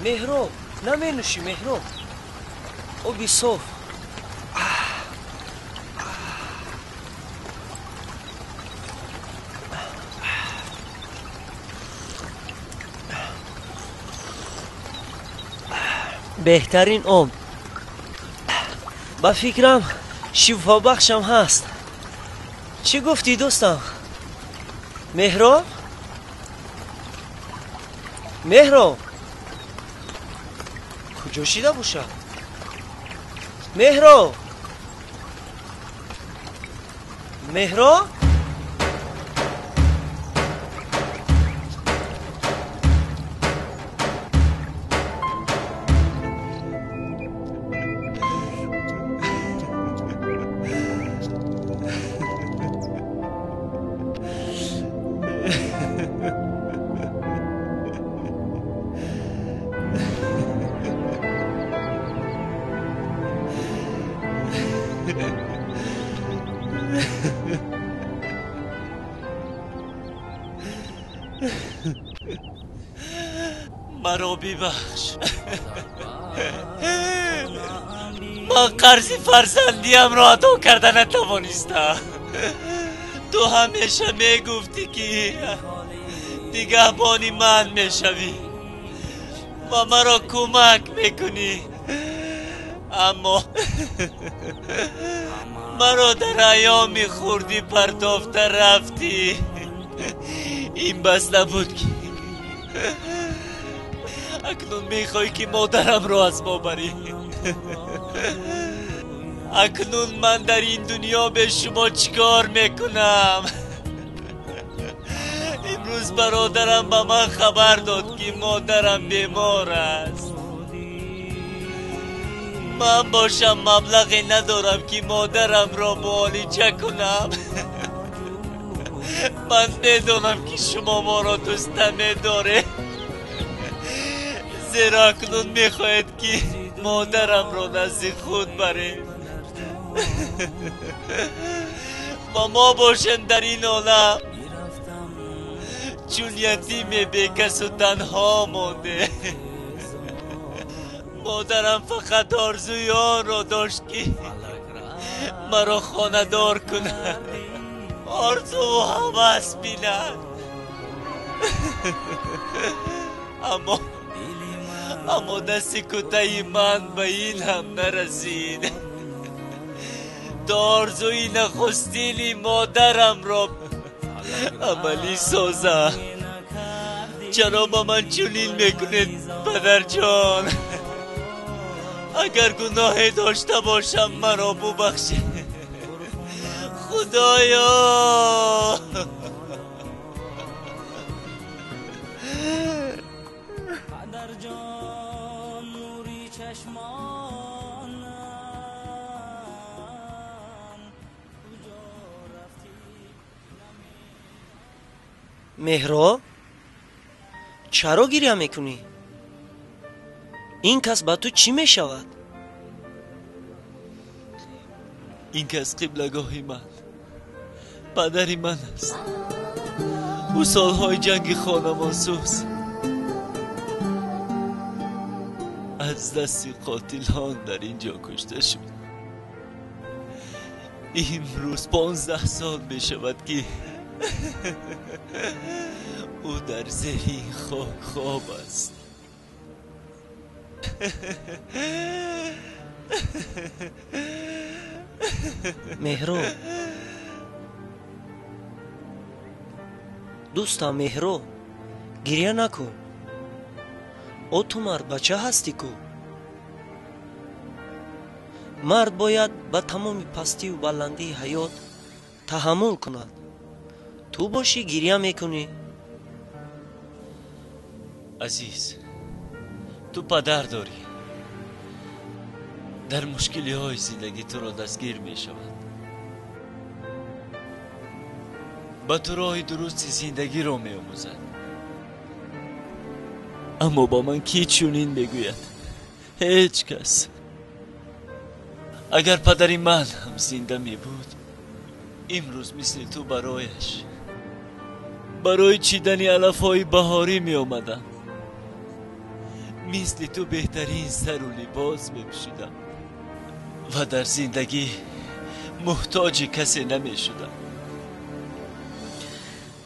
Меҳроб, наменӯшӣ, Меҳроб? Оби соф. Беҳтарин об. Ба фикрам, шифобахшам ҳаст. Чӣ гуфтӣ, дӯстам? Меҳроб, Меҳроб, куҷо шида бошад? Меҳроб, Меҳроб. Маро бибахш. Ман қарзи фарзандиамро адо карда натавонистам. Ту ҳамеша мегуфтӣ, ки нигаҳбони ман мешавӣ ва маро кӯмак мекунӣ, аммо маро дар айёми хурдӣ партофта рафтӣ. Ин бас набуд, ки акнун мехоҳӣ, ки модарамро аз мо барӣ? Акнун ман дар ин дунё бе шумо чӣ кор мекунам? Имрӯз бародарам ба ман хабар дод, ки модарам бемор аст. Ман бошам, маблағе надорам, ки модарамро муолиҷа кунам. Ман медонам, ки шумо моро дӯст намедоред, зеро акнун мехоҳед, ки модарамро назди худ баред ва мо бошем дар ин олам чун ятиме бекасу танҳо монде. Модарам фақат орзуи онро дошт, ки маро хонадор кунад, орзуву ҳавас бинад, аммо дасти кӯтаҳи ман ба ин ҳам нарасид, то орзуи нахустини модарамро амалӣ созам. Чаро ба ман чунин мекунед, падарҷон? Агар гуноҳе дошта бошам, маро бубахшед. Худоё! Падарҷон, нури чашмонам, куҷо рафтӣ? Меҳроб, чаро гиря мекунӣ? Ин кас ба ту чӣ мешавад? Ин кас қиблагоҳи ман, падари ман аст. Ӯ солҳои ҷанги хонамонсӯз аз дасти қотилон дар ин ҷо кушта шуд. Имрӯз 15 сол мешавад, ки ӯ дар зери ин хок хоб аст. Меҳроб, дӯстам Меҳроб, гиря накун. О, ту мардбача ҳастӣ ку. Мард бояд ба тамоми пастию баландии ҳаёт таҳаммул кунад. Ту бошӣ, гиря мекунӣ. Азиз, ту падар дорӣ. Дар мушкилиҳои зиндагӣ туро дастгир мешавад. Ба ту роҳи дурусти зиндагиро меомӯзад. Аммо ба ман кӣ чунин мегӯяд? Ҳеҷ кас. Агар падари ман ҳам зинда мебуд, имрӯз мисли ту барояш барои чидани алафҳои баҳорӣ меомадам. Мисли ту беҳтарин сару либос мепӯшидам ва дар зиндагӣ муҳтоҷи касе намешудам.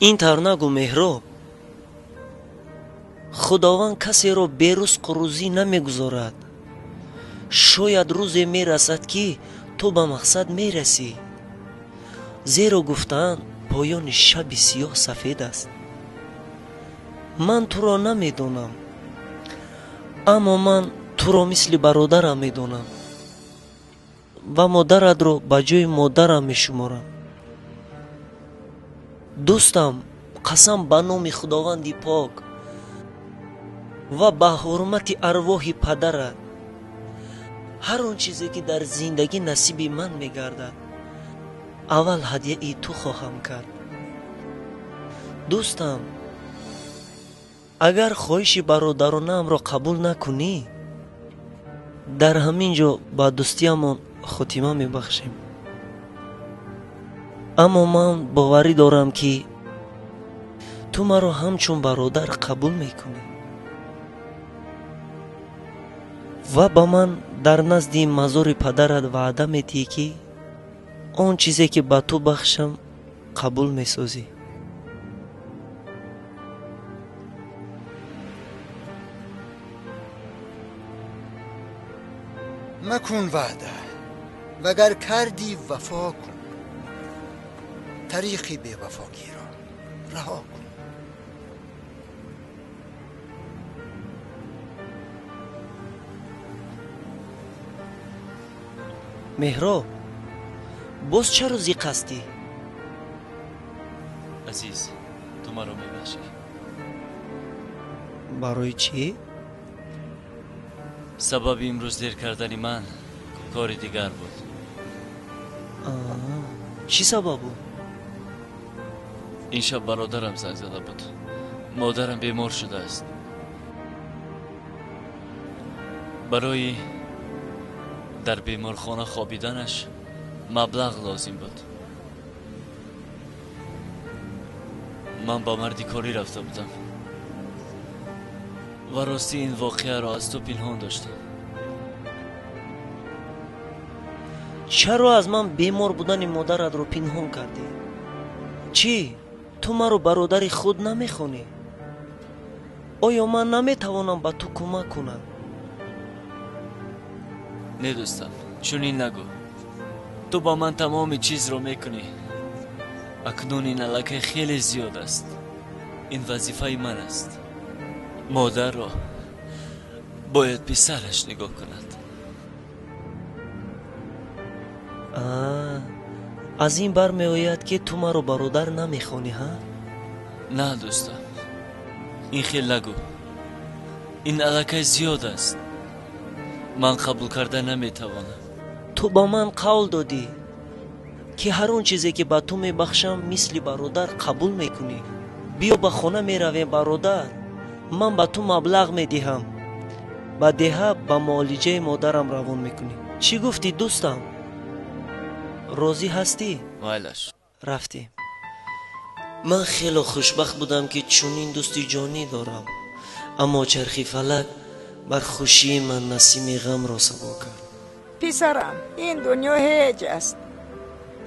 Ин тавр нагӯ, Меҳроб. Худованд касеро берузқу рӯзӣ намегузорад. Шояд рӯзе мерасад, ки ту ба мақсад мерасӣ, зеро гуфтаанд, поёни шаби сиёҳ сафед аст. Ман туро намедонам, аммо ман туро мисли бародарам медонам ва модаратро ба ҷои модарам мешуморам. Дӯстам, қасам ба номи Худованди пок ва ба ҳурмати арвоҳи падарат, ҳар он чизе ки дар зиндагӣ насиби ман мегардад, аввал ҳадияи ту хоҳам кард. Дӯстам, агар хоҳиши бародаронаамро қабул накунӣ, дар ҳамин ҷо ба дӯстиямон хотима мебахшем. Аммо ман боварӣ дорам, ки ту маро ҳамчун бародар қабул мекунӣ ва ба ман дар назди мазори падарат ваъда медиҳӣ, ки он чизе ки ба ту бахшам, қабул месозӣ. Макун ваъда, вагар кардӣ, вафо кун. Тариқи бевафогиро раҳо кун. Меҳроб, боз чаро зиқ ҳастӣ? Азиз, ту маро мебахшӣ? Барои чӣ? Сабаби имрӯз дер кардани ман кори дигар буд. Чӣ сабабу? Ин шаб бародарам занг зада буд. Модарам бемор шудааст. Барои дар беморхона хобиданаш маблағ лозим буд. Ман ба марди корӣ рафта будам ва ростӣ ин воқеаро аз ту пинҳон доштам. Чаро аз ман бемор будани модаратро пинҳон кардӣ? Чӣ, ту маро бародари худ намехонӣ? Оё ман наметавонам ба ту кӯмак кунам? Не, дӯстам, чунин нагӯ. Ту ба ман тамоми чизро мекунӣ. Акнун ин аллакай хеле зиёд аст. Ин вазифаи ман аст. Модарро бояд писараш нигоҳ кунад. Аз ин бармеояд, ки ту маро бародар намехонӣ, ҳа? На, дӯстам, ин хел нагӯ. Ин аллакай зиёд аст. Ман қабул карда наметавонам. Ту ба ман қавл додӣ, ки ҳар он чизе ки ба ту мебахшам, мисли бародар қабул мекунӣ. Биё, ба хона меравем, бародар. Ман ба ту маблағ медиҳам, ба деҳа ба муолиҷаи модарам равон мекунӣ. Чӣ гуфтӣ, дӯстам? Розӣ ҳастӣ? Майлаш. Рафтем. Ман хело хушбахт будам, ки чунин дӯсти ҷонӣ дорам, аммо чархи фалак бар хушии ман насими ғамро сабо кард. Писарам, ин дунё ҳеҷ аст.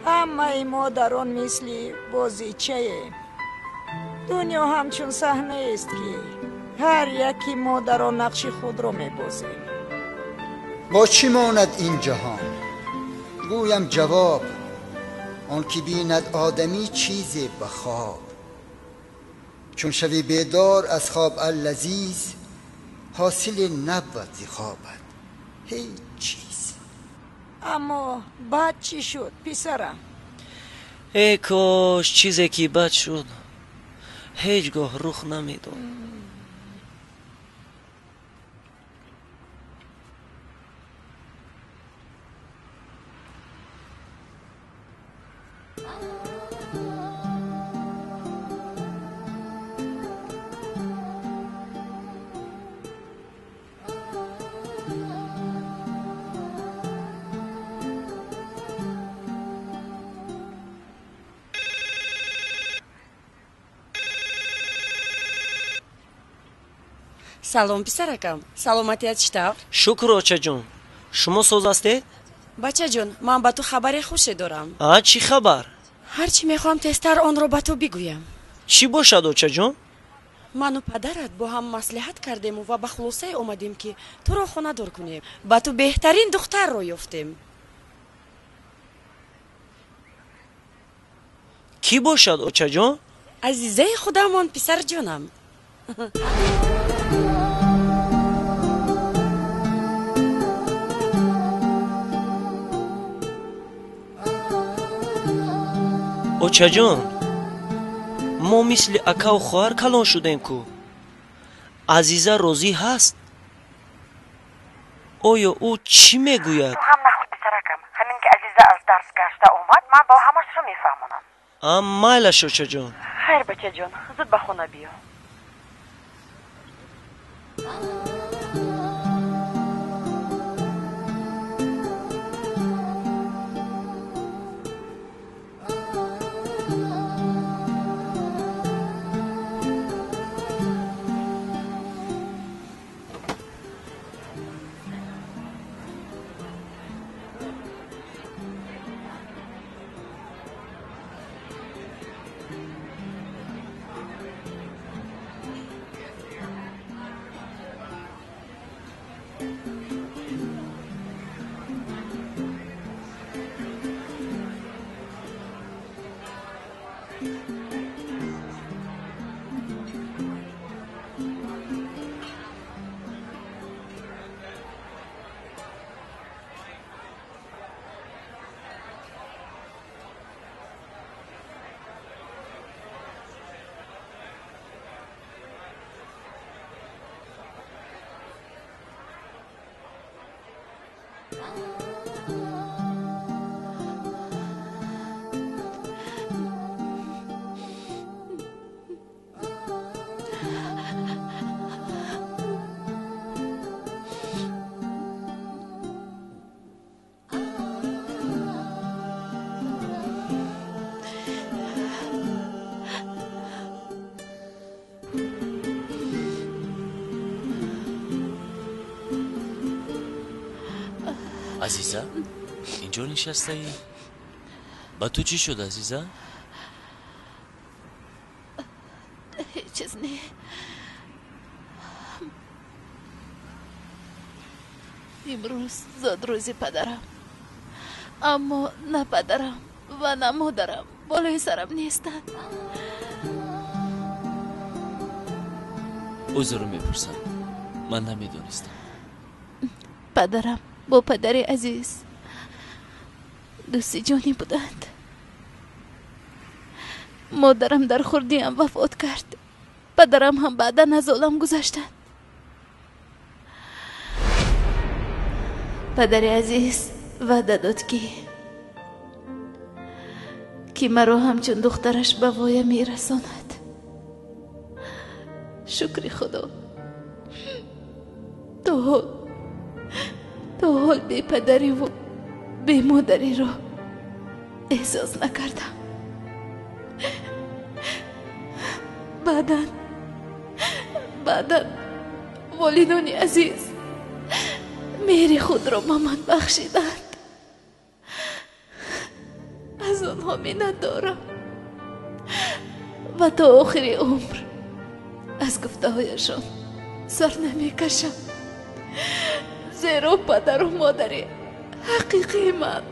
Ҳамаи мо дар он мисли бозичаем. Дунё ҳамчун саҳнаест, ки ҳар яки мо дар он нақши худро мебозем. Бо чӣ монад ин ҷаҳон? Гӯям ҷавоб: он ки бинад одамӣ чизе ба хоб. Чун шавӣ бедор аз хоб аллазиз, ҳосиле набвад зи хобат ҳеҷ чиз. Аммо баъд чӣ шуд, писарам? Эй кош чизе ки бад шуд ҳеҷ гоҳ рух намедод. Салом, писаракам, саломатият чӣ тавр? Шукр, очаҷон, шумо соз ҳастед? Бачаҷон, ман ба ту хабари хуше дорам. А, чӣ хабар? Ҳарчи мехоҳам тезтар онро ба ту бигӯям. Чӣ бошад, очаҷон? Ману падарат бо ҳам маслиҳат кардему ва ба хулосае омадем, ки туро хонадор кунем. Ба ту беҳтарин духтарро ёфтем. Кӣ бошад, очаҷон? Азизаи худамон, писарҷонам. Очаҷон, мо мисли акаву хоҳар калон шудем ку. Азиза розӣ ҳаст? Оё ӯ чӣ мегӯяд? Ту ғам нахӯр, писаракам, ҳамин ки Азиза аз дарс гашта омад, ман ба ҳамашро мефаҳмонам. А, майлаш, очаҷон. Хайр, бачаҷон, зуд ба хона биё. Азиза, инҷо нишастаӣ? Ба ту чӣ шуд, Азиза? Ҳеҷ чиз не. Имрӯз зодрӯзи падарам, аммо на падарам ва на модарам болои сарам нестанд. Узр мепурсам, ман намедонистам. Падарам бо падари азиз дӯсти ҷонӣ буданд. Модарам дар хурдиам вафот кард. Падарам ҳам баъдан аз олам гузаштанд. Падари азиз ваъда дод, ки маро ҳамчун духтараш ба воя мерасонад. Шукри Худо, то ҳол бепадариву бемодариро эҳсос накардам. Баъдан волидони азиз меҳри худро ба ман бахшиданд. Аз онҳо миннатдорам ва то охири умр аз гуфтаҳояшон сар намекашам, зеро падару модари ҳақиқии ман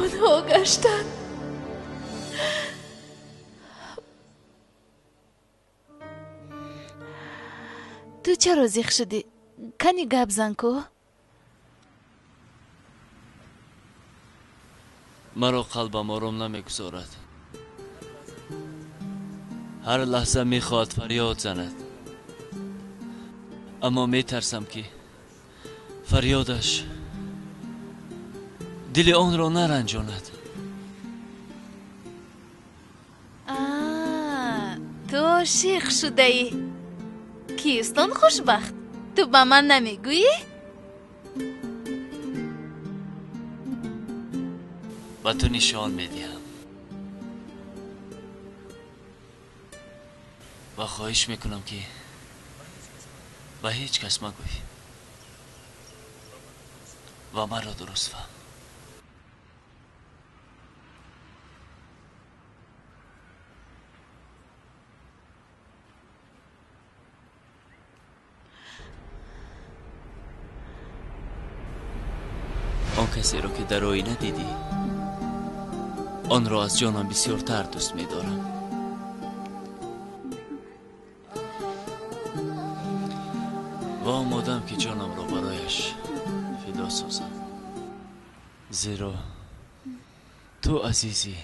онҳо гаштанд. Ту чаро зиқ шудӣ? Кани гап зан ку? Маро қалбам ором намегузорад. Ҳар лаҳза мехоҳад фарёд занад, аммо метарсам, ки фарёдаш дили онро наранҷонад. Ту ошиқ шудаӣ? Кист он хушбахт? Ту ба ман намегӯӣ? Ба ту нишон медиҳам ва хоҳиш мекунам, ки ба ҳеҷ кас магӯй ва маро дуруст фаҳм. Он касеро, ки дар оина дидӣ, онро аз ҷонам бисёртар дӯст медорам. Ва омодам, ки ҷонамро барояш фидо созам, зеро ту азизи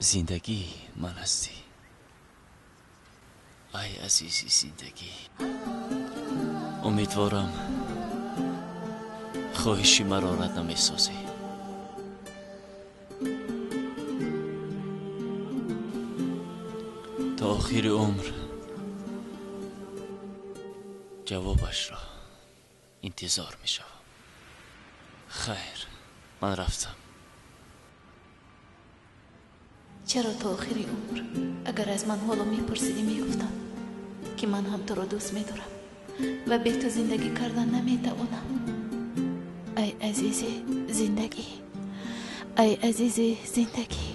зиндагии ман ҳастӣ. Ай азизи зиндагӣ, умедворам, хоҳиши маро рад намесозӣ. То охири умр ҷавобашро интизор мешавам. Хайр, ман рафтам. Чаро то охири умр? Агар аз ман ҳоло мепурсидӣ, мегуфтам, ки ман ҳам туро дӯст медорам ва бе ту зиндагӣ кардан наметавонам. Ай азизи зиндагӣ, ай азизи зиндагӣ.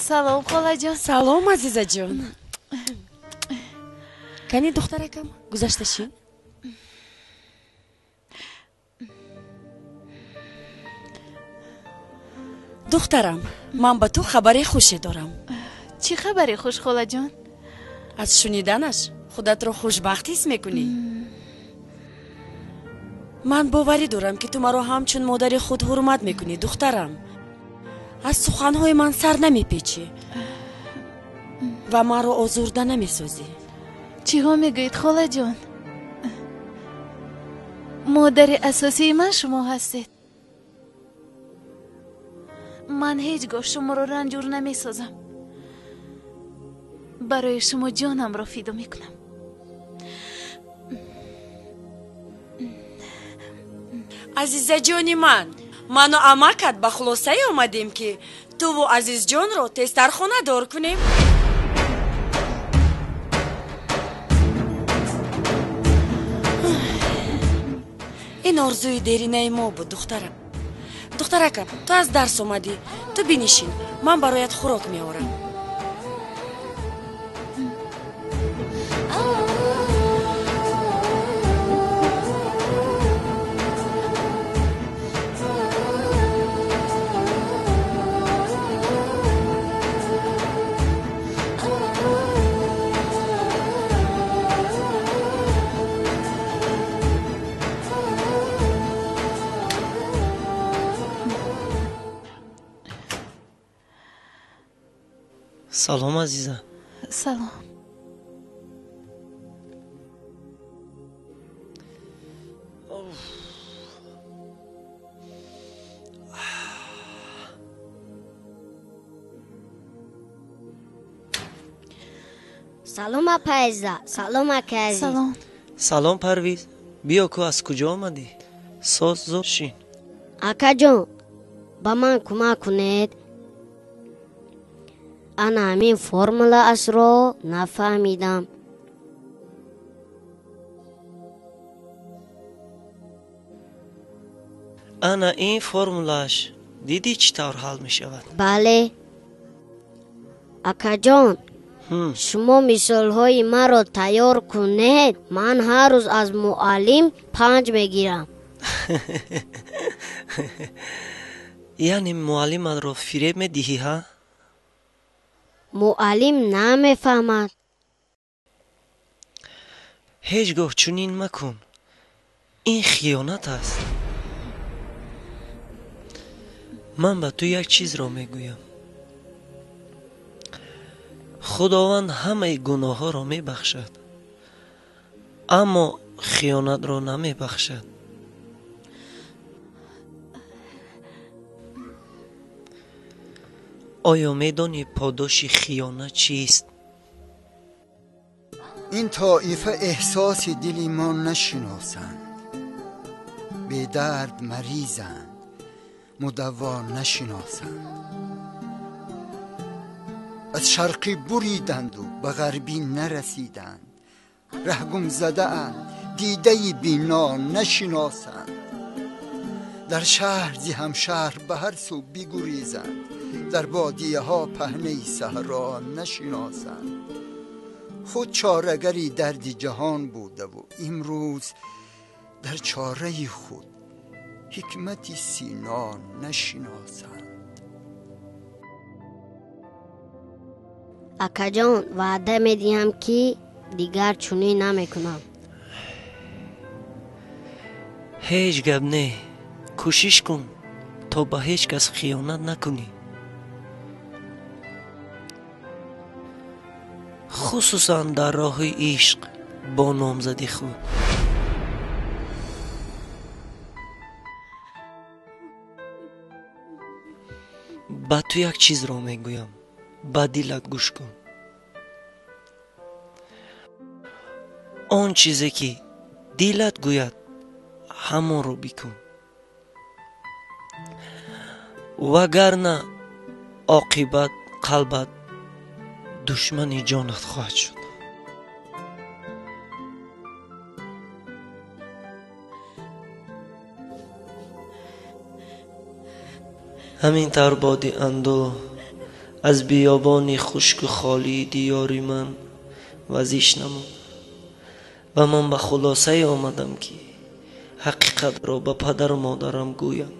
Салом, холаҷон. Салом, азизаҷон. Кани, духтаракам, гузашта шин. Духтарам, ман ба ту хабари хуше дорам. Чӣ хабари хуш, холаҷон? Аз шуниданаш худатро хушбахт ҳис мекунӣ. Ман боварӣ дорам, ки ту маро ҳамчун модари худ ҳурмат мекунӣ, духтарам. Аз суханҳои ман сар намепечӣ ва маро озурда намесозӣ. Чиҳо мегӯед, холаҷон? Модари асосии ман шумо ҳастед. Ман ҳеҷ гоҳ шуморо ранҷур намесозам. Барои шумо ҷонамро фидо мекунам. Азизаҷони ман, ману амакат ба хулосае омадем, ки туву Азизҷонро тезтар хонадор кунем. Ин орзуи деринаи мо буд, духтарам. Духтаракам, ту аз дарс омадӣ, ту бинишин, ман бароят хӯрок меорам. Салом, азиза. Салом. Салом, апа Азиза. Салом, ака Азиз. Салом. Салом, Парвиз. Биё, ку аз куҷо омадӣ? Соз зуд шин. Акаҷон, ба ман кӯмак кунед. Ана ҳамин формулаашро нафаҳмидам. Ана ин формулааш дидӣ чӣ тавр ҳал мешавад? Бале. Акаҷон, шумо мисолҳои маро тайёр кунед, ман ҳар рӯз аз муаллим 5 мегирам. Яъне муаллиматро фиреб медиҳӣ, ҳа? Муаллим намефаҳмад. Ҳеҷ гоҳ чунин макун. Ин хиёнат аст. Ман ба ту як чизро мегӯям. Худованд ҳамаи гуноҳҳоро мебахшад, аммо хиёнатро намебахшад. Оё медонӣ подоши хиёнат чист? Ин тоифа эҳсоси дили мо нашиносанд, бедард маризанд, мудавво нашиносанд. Аз шарқӣ буриданду ба ғарбӣ нарасиданд, раҳгум задаанд, дидаи бино нашиносанд. Дар шаҳр зи ҳамшаҳр ба ҳар сӯ бигурезанд, дар бодияҳо паҳнаи саҳро нашиносанд. Худ чорагари дарди ҷаҳон будаву имрӯз дар чораи худ ҳикмати сино нашиносанд. Акаҷон, ваъда медиҳам, ки дигар чунин намекунам. Ҳеҷ гап не. Кӯшиш кун то ба ҳеҷ кас хиёнат накунӣ, хусусан дар роҳи ишқ бо номзади худ. Ба ту як чизро мегӯям, ба дилат гӯш кун. Он чизе ки дилат гӯяд, ҳамонро бикун, вагарна оқибат қалбат душмани ҷонат хоҳад шуд. Ҳамин тавр боди андӯҳ аз биёбони хушку холии диёри ман вазиш намуд ва ман ба хулосае омадам, ки ҳақиқатро ба падару модарам гӯям.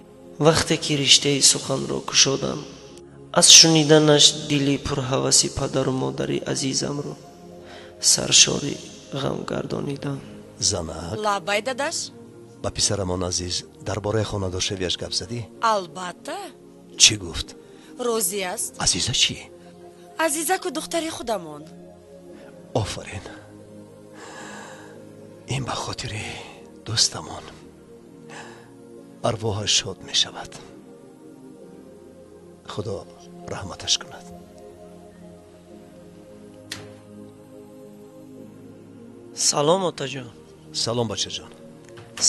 Вақте ки риштаи суханро кушодам, аз шуниданаш дили пурҳаваси падару модари азизамро саршори ғам гардонидам. Занак, Лабай, дадаш. Ба писарамон Азиз дар бораи хонадоршавиаш гап задӣ? Албатта. Чӣ гуфт? Розӣ аст. Азиза чӣ? Азиза ку духтари худамон. Офарин. Ин ба хотири дӯстамон. Арвоҳаш шод мешавад. Худо раҳматаш кунад. Салом, отаҷон. Салом, бачаҷон.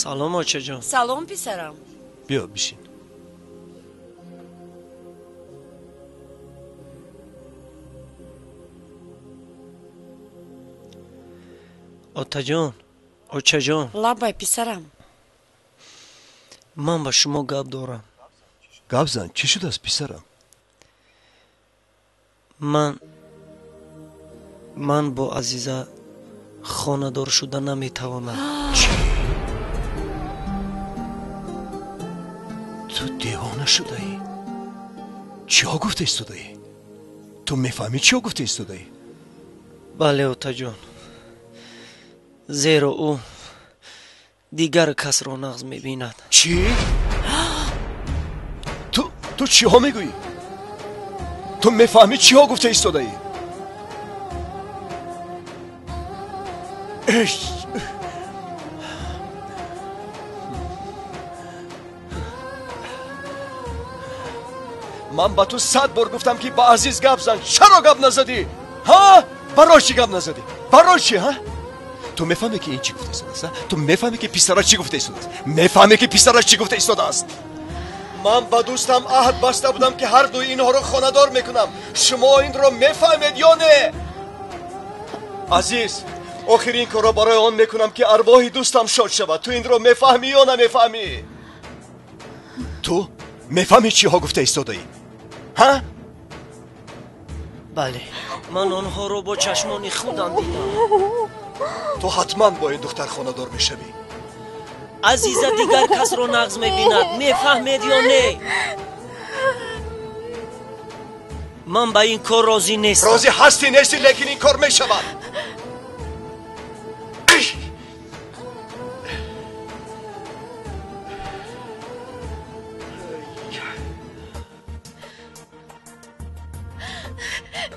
Салом, очаҷон. Салом, писарам. Биё, бишин. Отаҷон, очаҷон. Лабай, писарам. Ман ба шумо гап дорам. Гап зан, чӣ шудааст, писарам? Ман бо Азиза хонадор шуда наметавонам. Чӣ? Ту девона шудаӣ? Чиҳо гуфта истодаӣ? Ту мефаҳмӣ чиҳо гуфта истодаӣ? Бале, отаҷон, зеро ӯ дигар касро нағз мебинад. Чӣ? Ту чиҳо мегӯӣ? Ту мефаҳмӣ чиҳо гуфта истодаӣ? Ман ба ту 100 бор гуфтам, ки ба Азиз гап зан. Чаро гап назадӣ? Ҳа? Барои чӣ гап назадӣ? Барои чӣ, ҳа? Ту мефаҳмӣ, ки ин чӣ гуфта истодааст? Ту мефаҳмӣ, ки писара чӣ гуфта истодааст? Мефаҳмӣ, ки писара чӣ гуфта истодааст? Ман ба дӯстам аҳд баста будам, ки ҳар дуи инҳоро хонадор мекунам. Шумо инро мефаҳмед ё не? Азиз, охир ин корро барои он мекунам, ки арвоҳи дӯстам шод шавад. Ту инро мефаҳмӣ ё намефаҳмӣ? Ту мефаҳмӣ чиҳо гуфта истодаӣ? Ҳа? Бале, ман онҳоро бо чашмони худам дидам. Ту ҳатман бо ин духтар хонадор мешавӣ. Азиза дигар касро нағз мебинад, мефаҳмед ё не? Ман ба ин кор розӣ нестам. Розӣ ҳастӣ нестӣ, лекин ин кор мешавад.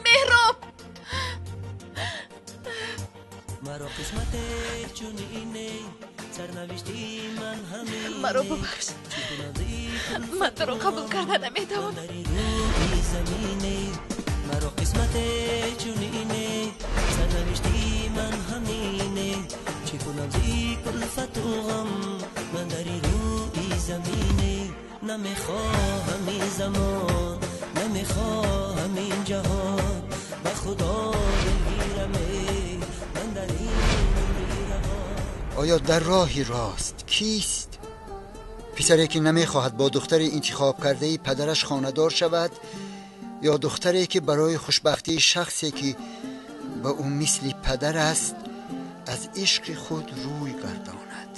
Меҳроб! Маро бубахш, ман туро қабул карда наметавонам. Оё дар роҳи рост кист? Писаре ки намехоҳад бо духтари интихоб кардаи падараш хонадор шавад, ё духтаре ки барои хушбахтии шахсе ки ба ӯ мисли падар аст аз ишқи худ рӯй гардонад?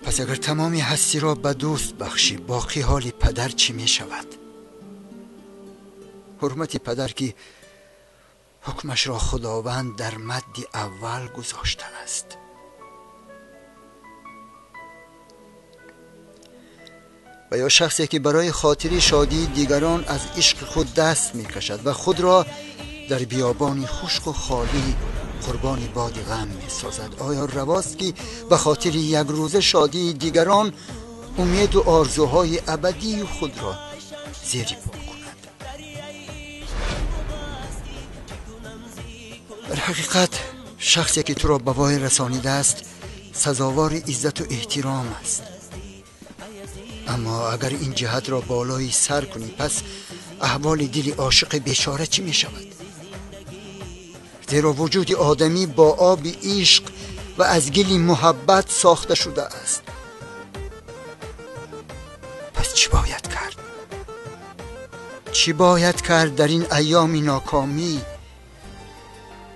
Пас агар тамоми ҳастиро ба дӯст бахшӣ, боқӣ ҳоли падар чӣ мешавад? Ҳурмати падар ки ҳукмашро Худованд дар мадди аввал гузоштааст. Ва ё шахсе ки барои хотири шодии дигарон аз ишқи худ даст мекашад ва худро дар биёбони хушку холӣ қурбони боди ғам месозад, оё равост ки ба хотири як рӯза шодии дигарон умеду орзуҳои абадии худро зери по кунад? Дар ҳақиқат шахсе ки туро ба вой расонидааст сазовори иззату эҳтиром аст. Аммо агар ин ҷиҳатро болои сар кунӣ, пас аҳволи дили ошиқи бечора чӣ мешавад? Зеро вуҷуди одамӣ бо оби ишқ ва аз гили муҳаббат сохта шудааст. Пас чӣ бояд кард? Чӣ бояд кард дар ин айёми нокомӣ?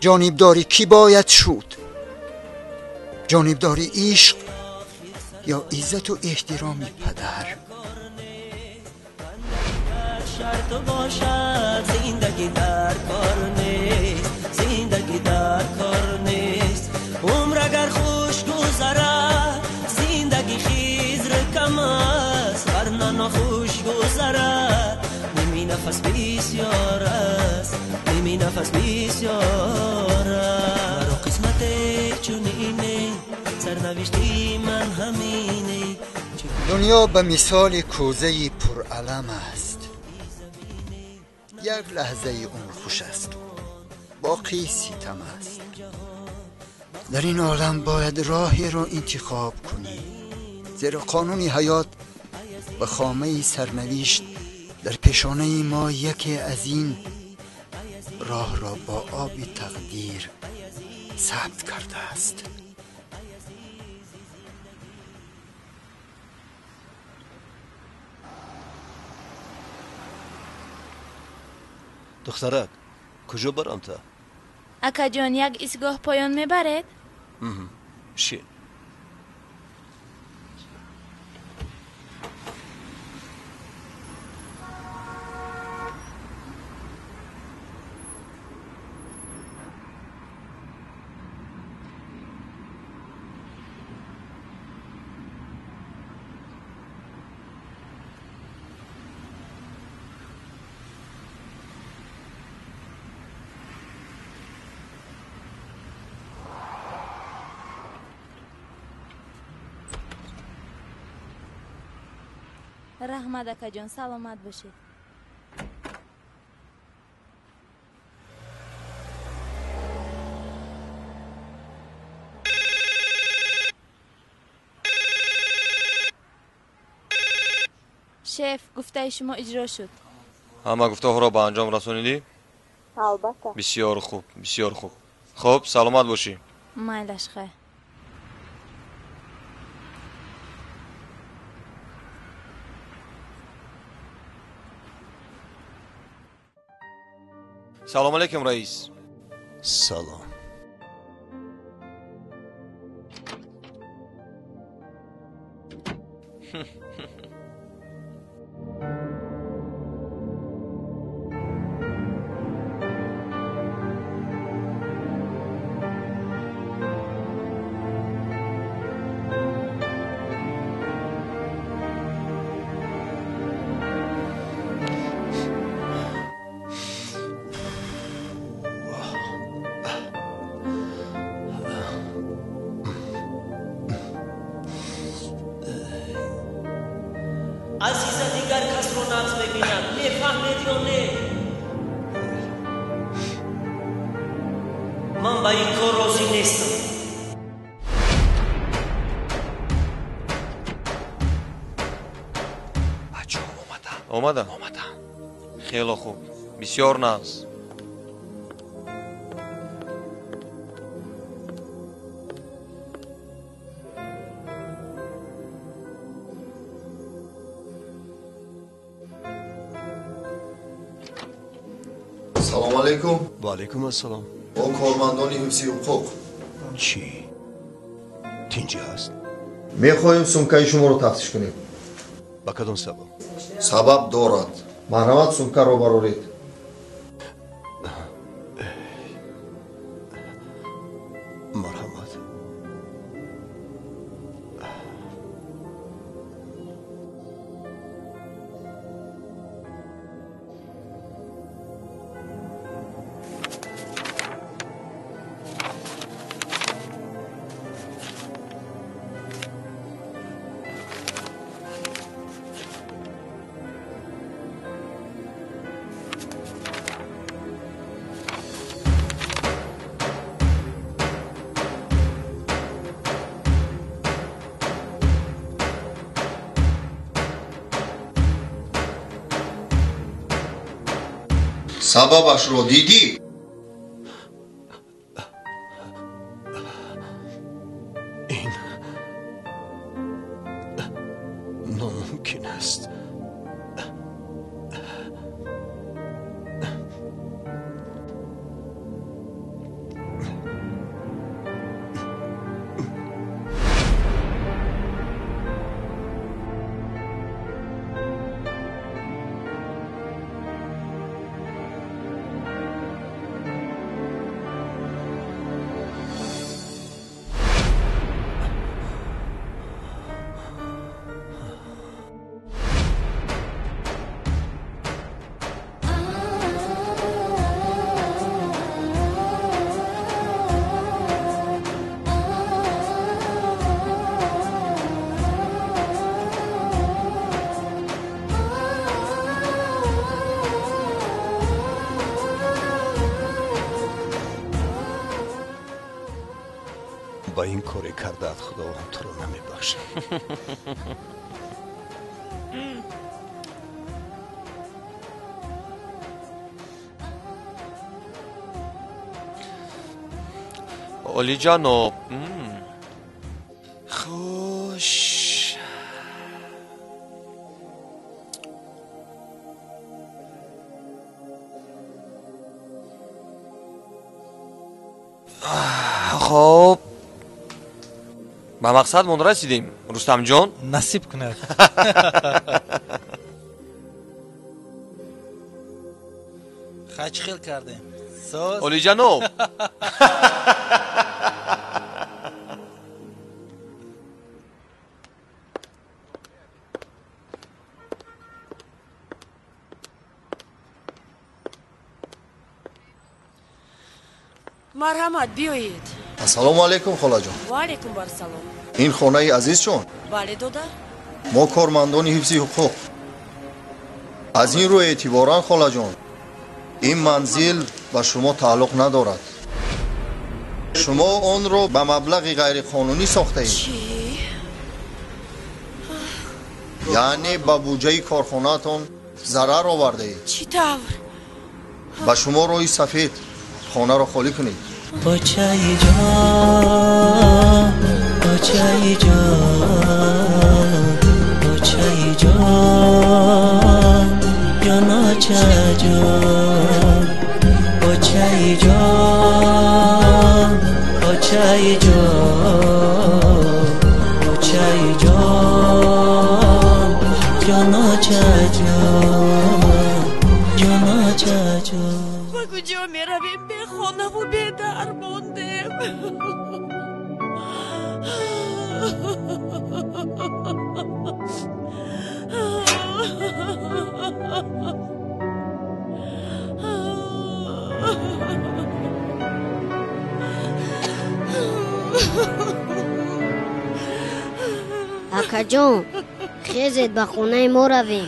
Ҷонибдори кӣ бояд шуд? Ҷонибдори ишқ ё иззату эҳтироми падар? Умр агар хуш гузарад, зиндагӣ хизр кам аст, варна нохуш гузарад, ними нафас бисёр аст, ними нафас бисёр аст. Маро қисмате чунине, сарнавишти ман ҳамине. Дунё ба мисоли кӯзаи пуралам аст. Як лаҳзаи умр хуш аст, боқӣ ситам аст. Дар ин олам бояд роҳеро интихоб кунӣ, зеро қонуни ҳаёт ба хомаи сарнавишт дар пешонаи мо яке аз ин роҳро бо оби тақдир сабт кардааст. Духтарак, куҷо барам та? Акаҷон, як истгоҳ поён мебаред? Шин. Раҳмат, акаҷон, саломат бошед. Шеф, гуфтаи шумо иҷро шуд. Ҳама гуфтаҳоро ба анҷом расонидӣ? Албатта. Бисёр хуб, бисёр хуб. Хуб, саломат бошӣ. Майлаш, хайр. Салом алейкум, раис. Салом. Азиза дигар касро нағз мебинад, мефаҳмед ё не? Ман ба ин кор розӣ нестам. Бачаҳо омаданд. Омаданд? Омаданд. Хеле хуб, бисёр нағз. Салом алейкум. Ва алейкум ассалом. Мо кормандони ҳифзи ҳуқуқ. Чӣ? Тинҷӣ ҳаст? Мехоҳем сумкаи шуморо тафтиш кунем. Ба кадом сабаб? Сабаб дорад. Марҳамат, сумкаро бароред. Марҳамат. Сабабашро дидӣ? Ин номумкин аст. Ба ин коре кардаат Худованд туро намебахшад. Олиҷаноб, хуш. Хоб, ба мақсадмон расидем, Рустамҷон. Насиб кунад. Хай, чӣ хел кардем? Соз? Олиҷаноб. Марҳамат, биёед. Ассалому алайкум, холаҷон. Ва алайкум барсалом. Ин хонаи азизчон? Бале, дода. Мо кормандони ҳифзи ҳуқуқ. Аз ин рӯ эътиборан, холаҷон, ин манзил ба шумо тааллуқ надорад. Шумо онро ба маблағи ғайриқонунӣ сохтаед. Чӣ? Яъне ба буҷаи корхонаатон зарар овардаед. Чӣ тавр? Ба шумо роҳи сафед, хонаро холӣ кунед. Бачаи ҷон, бачаи ҷон, бачаи ҷон, ҷонача ҷон, бачаи ҷон, бачаи ҷон, бачаи ҷон, ҷонача ҷон, ҷонача ҷон. Ба куҷо меравем? Бехонаву бедар мондем. Акаҷон, хезед, ба хонаи мо равем.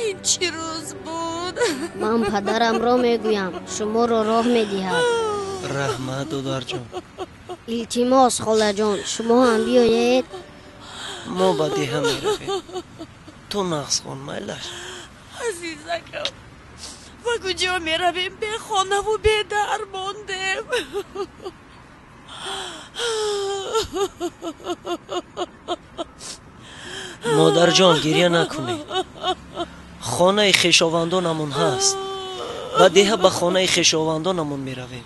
Ин чӣ рӯз буд? Ман падарамро мегӯям, шуморо роҳ медиҳад. Раҳмат, додарҷон. Илтимос, холаҷон, шумо ҳам биёед. Мо ба деҳа меравем. Ту нағз хон, майлаш. Азизакам, ба куҷо меравем? Бехонаву бедар мондем. Модарҷон, гиря накунед. Хонаи хешовандонамон ҳаст. Ба деҳа ба хонаи хешовандонамон меравем.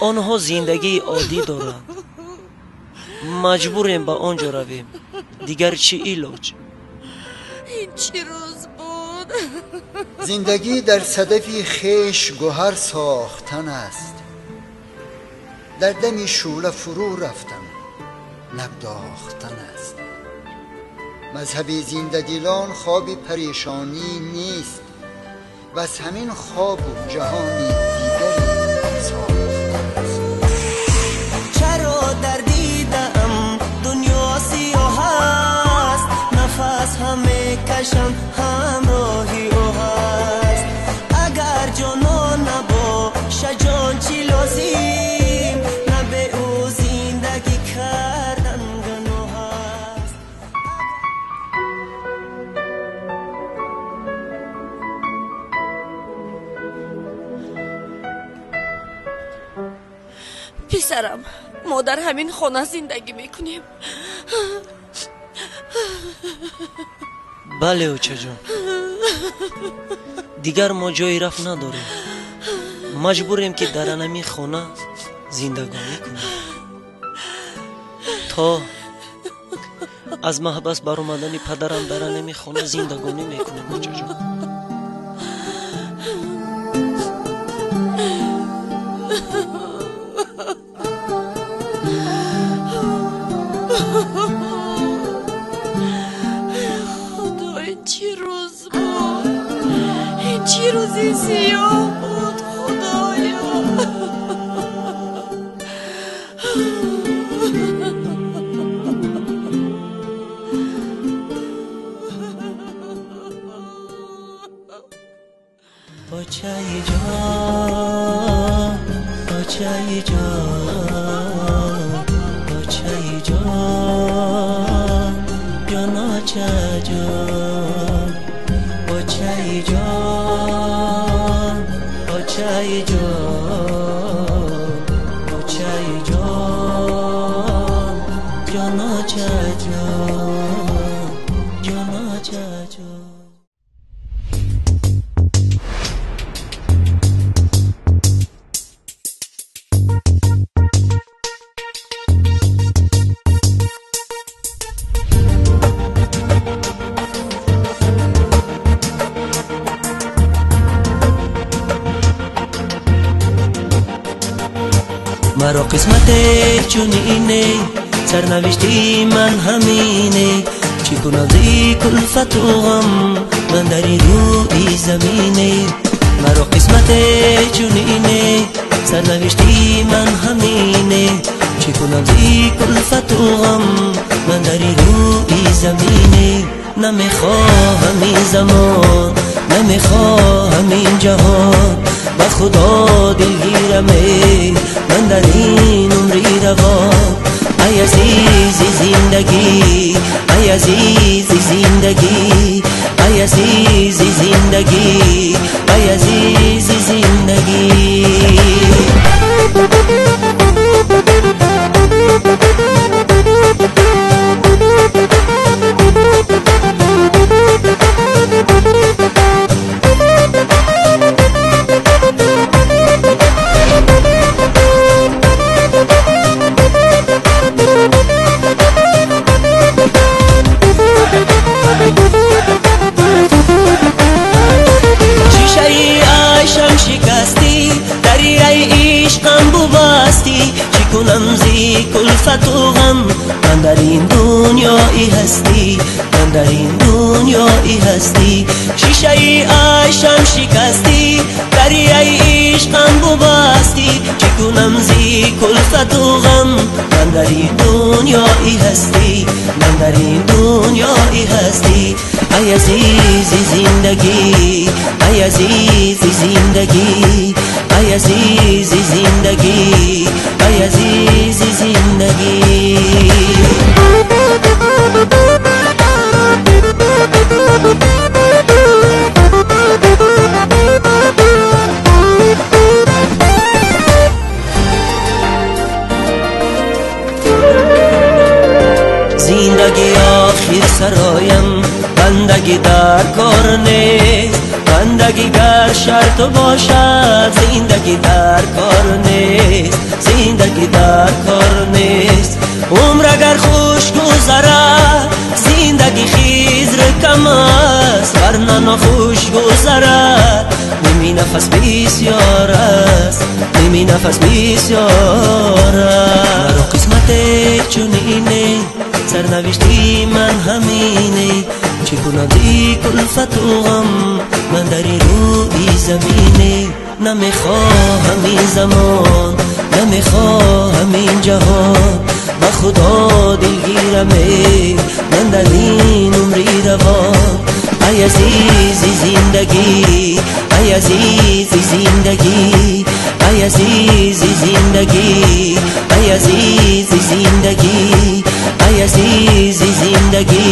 Онҳо зиндагии оддӣ доранд. Маҷбурем ба он ҷо равем. Дигар чӣ илоҷ? Ин чӣ рӯз буд? Зиндагӣ дар садафи хеш гӯҳар сохтан аст. Дар дами шӯла фурӯ рафтан набдохтан аст. Мазҳаби зиндадилон хоби парешонӣ нест, бас ҳамин хобу ҷаҳони дигаре сохтан аст. Чаро дар дидаам дунё сиёҳ аст, нафас ҳам мекашам ҳамроҳи ӯ ҳаст. Агар ҷонон набошад, ҷон чӣ лозим? На бе ӯ зиндагӣ кардан гуноҳ аст. Писарам, мо дар ҳамин хона зиндагӣ мекунем. Бале, очаҷон, дигар мо ҷои рафт надорем. Маҷбурем, ки дар анамин хона зиндагонӣ кунем то аз маҳбас баромадани падарам. Дар анамин хона зиндагонӣ мекунем, очаҷон. Худо, ин чӣ рӯз буд? Ин чӣ рӯзи сиёҳ буд, худоё! Бачаи ҷон, бачаи ҷон, бачаи ҷон, ҷонача ҷон, бачаи ҷон, бачаи ҷон, бачаи ҷон, ҷонача ҷон, ҷонача ҷон. Маро қисмате чунине, сарнавишти ман ҳамине. Чӣ кунам зи кулфату ғам, ман дар ин рӯи замине. Маро қисмате чунине, сарнавишти ман ҳамине. Чӣ кунам зи кулфату ғам, ман дар ин рӯи замине. Намехоҳам ин замон, намехоҳам ин ҷаҳон, ба худо дилгирам ман дар ин умри равон. Ай азизи зиндагӣ, ай азизи зиндагӣ, ай азизи зиндагӣ, ай азизи зиндагӣ. Шишаи айшам шикастӣ, дарёи ишқам бубастӣ. Чӣ кунам зи кулфату ғам, ман дар ин дунёи ҳастӣ, ман дар ин дунёи ҳастӣ. Шишаи айшам шикастӣ, дарёи ишқам бубастӣ. Чӣ кунам зи кулфату ғам, ман дар ин дунёи ҳастӣ, ман дар ин дунёи ҳастӣ. Ай азизи зиндагӣ, ай азизи зиндагӣ, ай азизи зиндагӣ, ай азизи зиндагӣ. Зиндагӣ охир сароям, бандагӣ дар кор нест. Бандагӣ гар шарт бошад, зиндагӣ дар кор нест, зиндагӣ дар кор нест. Умр агар хуш гузарад, зиндагӣ хизр кам аст. Варна нохуш гузарад, ними нафас бисёр аст, ними нафас бисёр аст. Маро қисмате чунине, сарнавишти ман ҳамине. Чӣ кунам зи кулфату ғам, ман дар ин рӯи замине. Намехоҳам ин замон, намехоҳам ин ҷаҳон, ба худо дилгирам ман дар ин умри равон. Ай азизи зиндагӣ, ай азизи зиндагӣ, ай азизи зиндагӣ, ай азизи зиндагӣ, ай азизи зиндагӣ,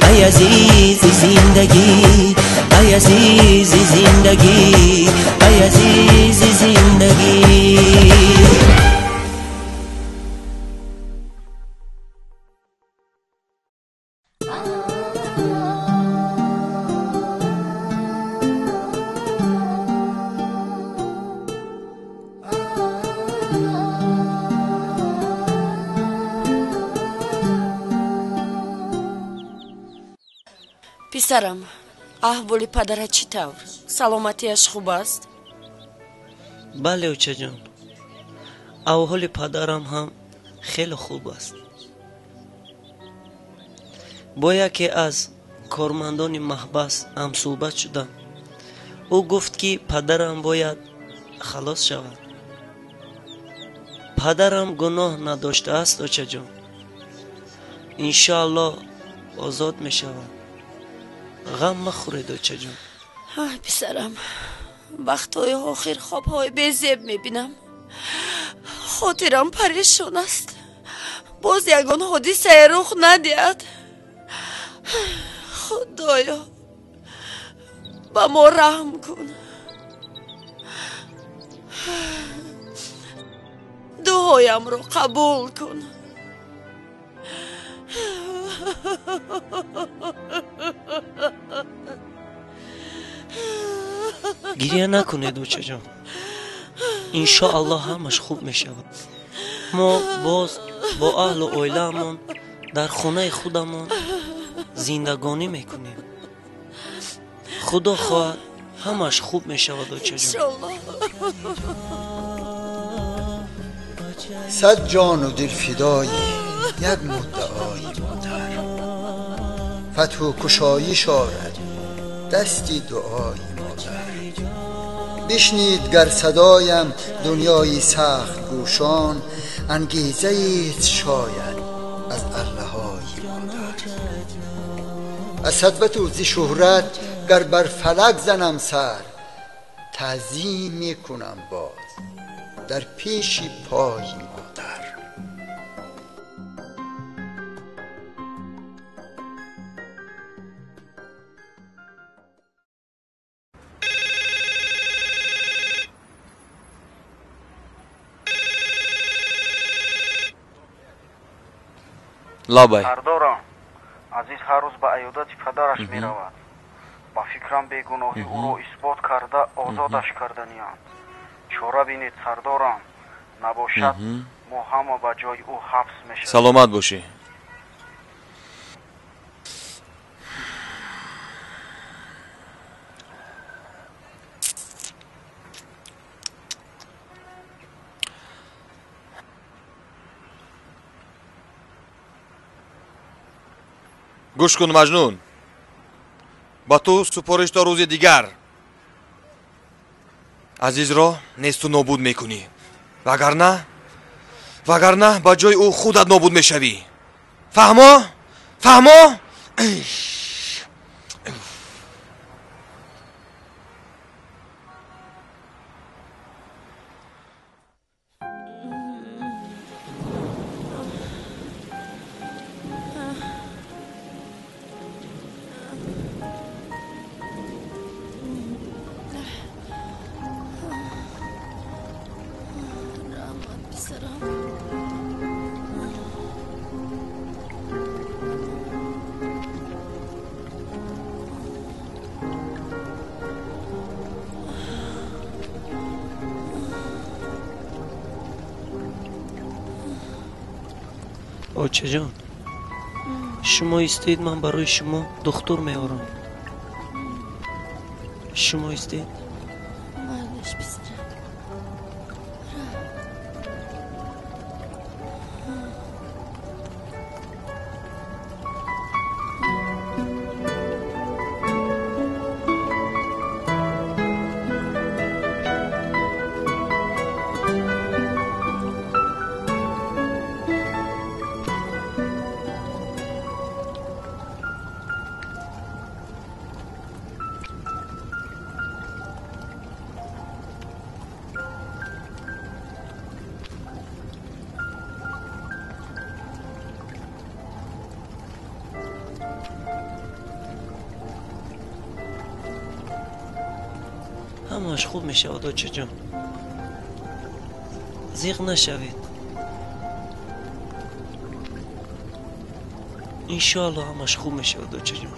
ай азизи зиндагӣ, ай азизи зиндагӣ, ай азизи зиндагӣ. Писарам, аҳволи падарат чӣ тавр? Саломатиаш хуб аст? Бале, очаҷон, аҳволи падарам ҳам хеле хуб аст. Бо яке аз кормандони маҳбас ҳамсӯҳбат шудам. Ӯ гуфт, ки падарам бояд халос шавад. Падарам гуноҳ надоштааст, очаҷон. Иншоаллоҳ озод мешавад. Ғам махӯред, очаҷон. Писарам, вақтҳои охир хобҳои безеб мебинам. Хотирам парешон аст. Боз ягон ҳодисае рух надиҳад. Худоё, ба мо раҳм кун. Дуоямро қабул кун. Гиря накунед, очаҷон. Иншоаллоҳ ҳамаш хуб мешавад. Мо боз бо аҳлу оилаамон дар хонаи худамон зиндагонӣ мекунем. Худо хоҳад ҳамаш хуб мешавад, очаҷон. Сад ҷону дил фидои як муддаои модар. Фатҳу кушоиш орад дасти дуои модар. Бишнид гар садоям дунёи сахт гӯшон, ангезаест шояд аз аллаҳои модар. Аз садвату зи шӯҳрат гар бар фалак занам сар, таъзим мекунам боз дар пеши пои модар. Лабай. Сардорам, Азиз ҳар рӯз ба аёдати падараш меравад. Ба фикрам бегуноҳи ӯро исбот карда озодаш карданианд. Чора бинед, сардорам, набошад мо ҳама ба ҷои ӯ ҳабс мешавем. Саломат бошӣ. Гӯш кун, Маҷнун, ба ту супориш то рӯзи дигар. Азизро несту нобуд мекунӣ, вагарна ба ҷои ӯ худат нобуд мешавӣ. Фаҳмо? Фаҳмо? Очаҷон, шумо истед, ман барои шумо духтур меорам. Шумо истед. Майлаш, писарам. Ҳамааш хуб мешавад, очаҷон. Зиқ нашавед. Иншоалло ҳамааш хуб мешавад, очаҷон.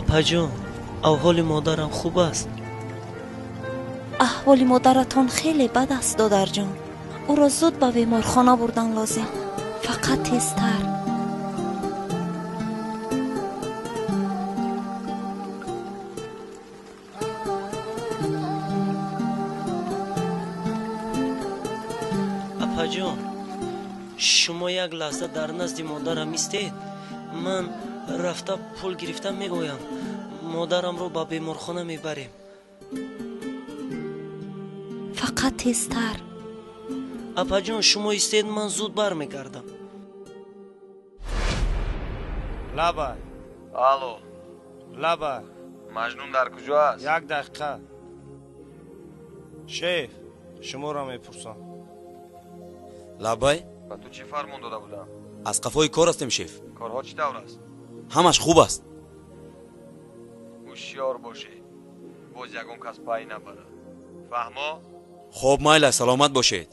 Апаҷон, аҳволи модарам хуб аст? Аҳволи модаратон хеле бад аст, додарҷон. Ӯро зуд ба беморхона бурдан лозим. Фақат тезтар. Апаҷон, шумо як лаҳза дар назди модарам истед. Ман рафта пул гирифта меоям. Модарамро ба беморхона мебарем. Фақат тезтар. Апаҷон, шумо истед, ман зуд бармегардам. Лабай. Алло. Лабай. Маҷнун дар куҷо аст? Як дақиқа. Шеф, шуморо мепурсам. Лабай? Ба ту чӣ фармон дода будам? Аз қафои кор ҳастем, шеф. Корҳо чӣ тавр аст? Ҳамаш хуб аст. Ҳушёр бошед, боз ягон кас пай набарад. Фаҳмо? Хоб, майла, саломат бошед.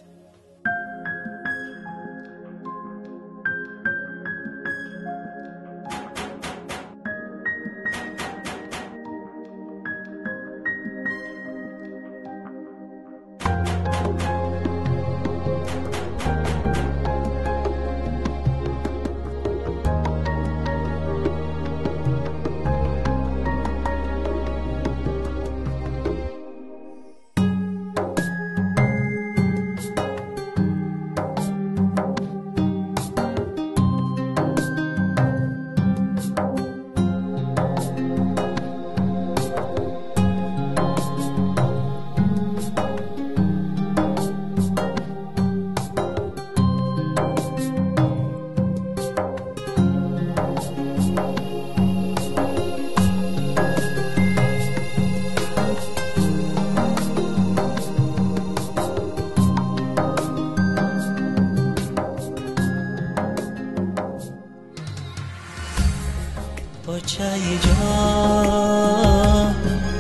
ҷон,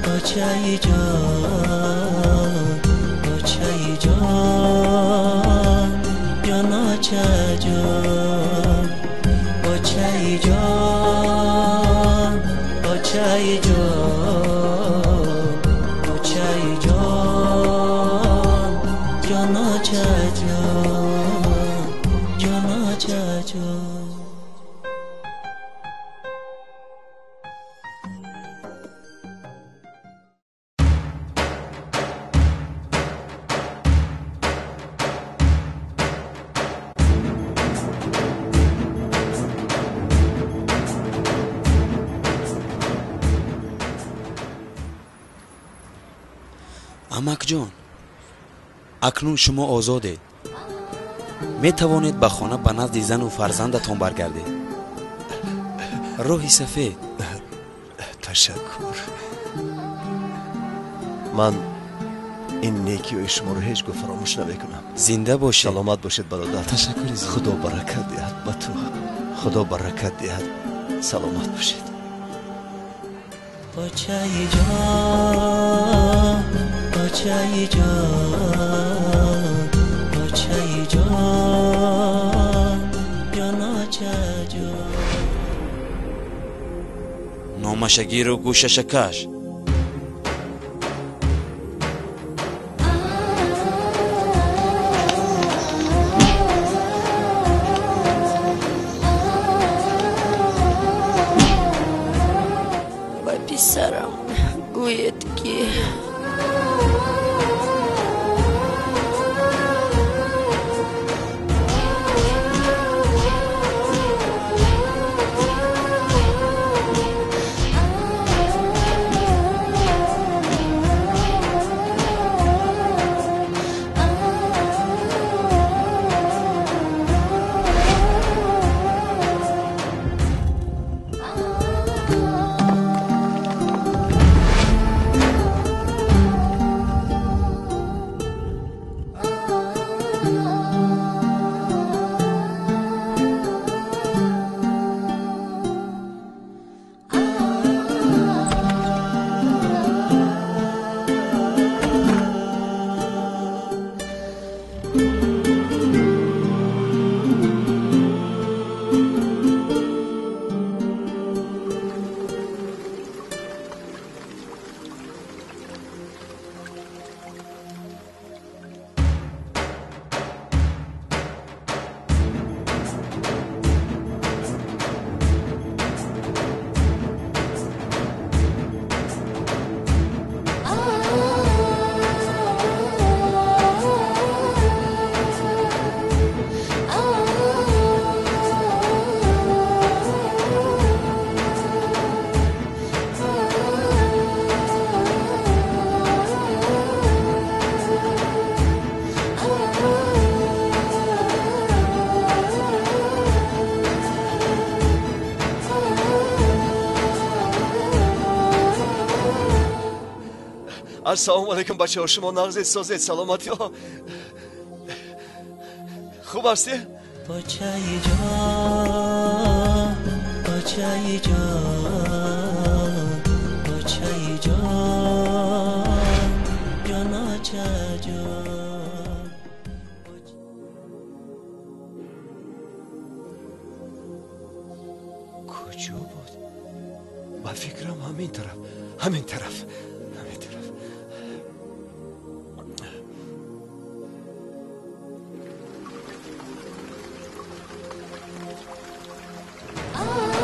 бачаи ҷон, бачаи ҷон, ҷонача ҷон, бачаи ҷон, бачаи ҷон, бачаи ҷон, ҷонача ҷон, ҷонача ҷон. Амакҷон, акнун шумо озодед. Метавонед ба хона ба назди зану фарзандатон баргардед. Роҳи сафед. Ташаккур. Ман ин некиҳои шуморо ҳеҷ гоҳ фаромӯш намекунам. Зинда бошед. Саломат бошед, бародар. Ташаккури зиёд. Худо баракат диҳад ба ту. Худо баракат диҳад. Саломат бошед. Бачаи ҷон, бачаи ҷон, бачаи ҷон, ҷонача ҷон. Номашагиру гӯшашакаш. Ба писарам гӯед, ки Ассалому алайкум, бачаҳо, шумо нағзед, созед, саломатиҳо хуб ҳастед? Бачаи ҷон, бачаи ҷон, бачаи ҷон, ҷонача ҷон. Куҷо буд? Ба фикрам ҳамин тараф, ҳамин тараф, ҳамин тараф. Oh.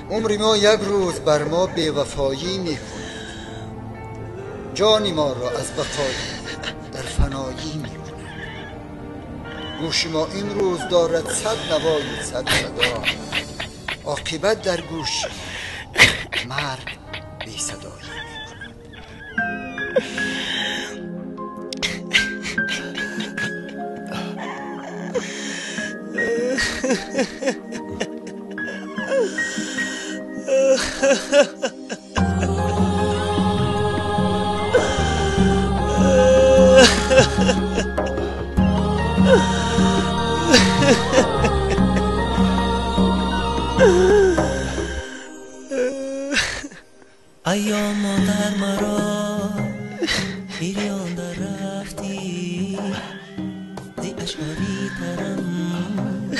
عمری ما یک روز بر ما بی‌وفایی میکند، جانی ما را از بقایی در فنایی میکند. گوش ما امروز دارد صد نوای و صد صدا، عاقبت در گوش مرگ بی صدایی میکند. ایا مادر مرا گریان در رفتی، زی اشعاری ترم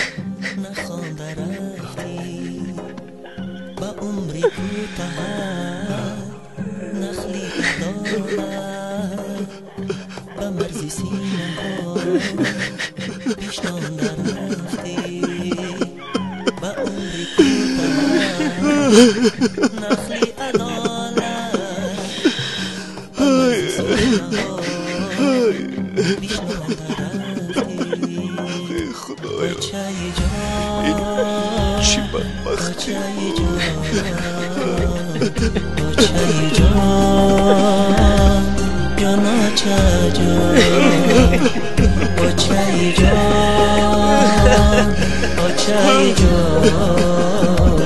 نخوانده رفتی، با عمری کوتاه نخلی عدالت به مرزی سینه ها پیشتان در رفتی، با عمری کوتاه نخلی عدالت به مرزی سینه ها پیشتان در رفتی. خدایا این چی بدبختی بود. بچه جان جانا چه جان، بچه جان بچه جان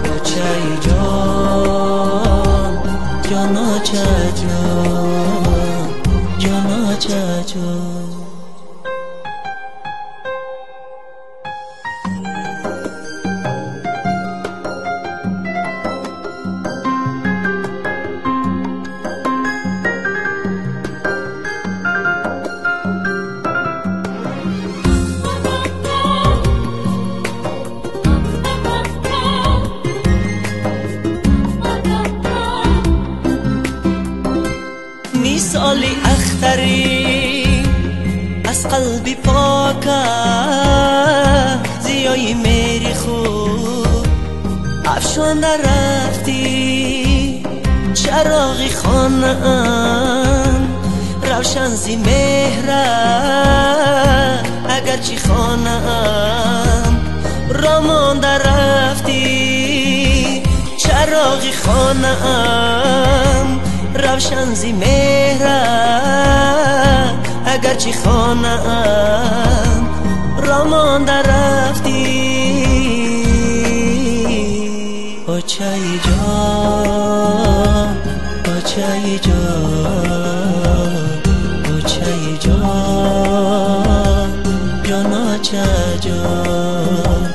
بچه جان جانا چه جان جانا چه جان. مثالی اختری از قلبی پاکه، زیای میری خود افشانده رفتی، چراغی خانه ام روشن زی مهره، اگرچه خانه ام را مانده رفتی، چراغی خانه ام روشن زی مهره، اگرچه خانه ام را مانده رفتی. بچه جان بچه جان بچه جان جانا چه جان،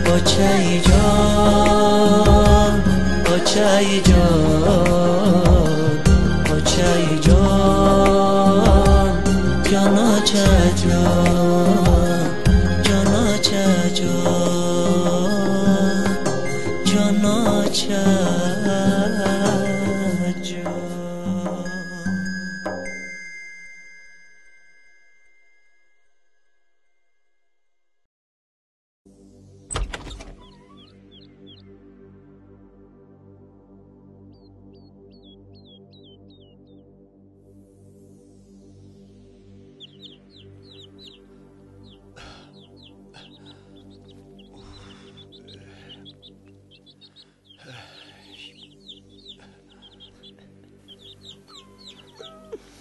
بچه جان بچه جان بچه جان جانا چه جان جانا چه جان جانا چه جان.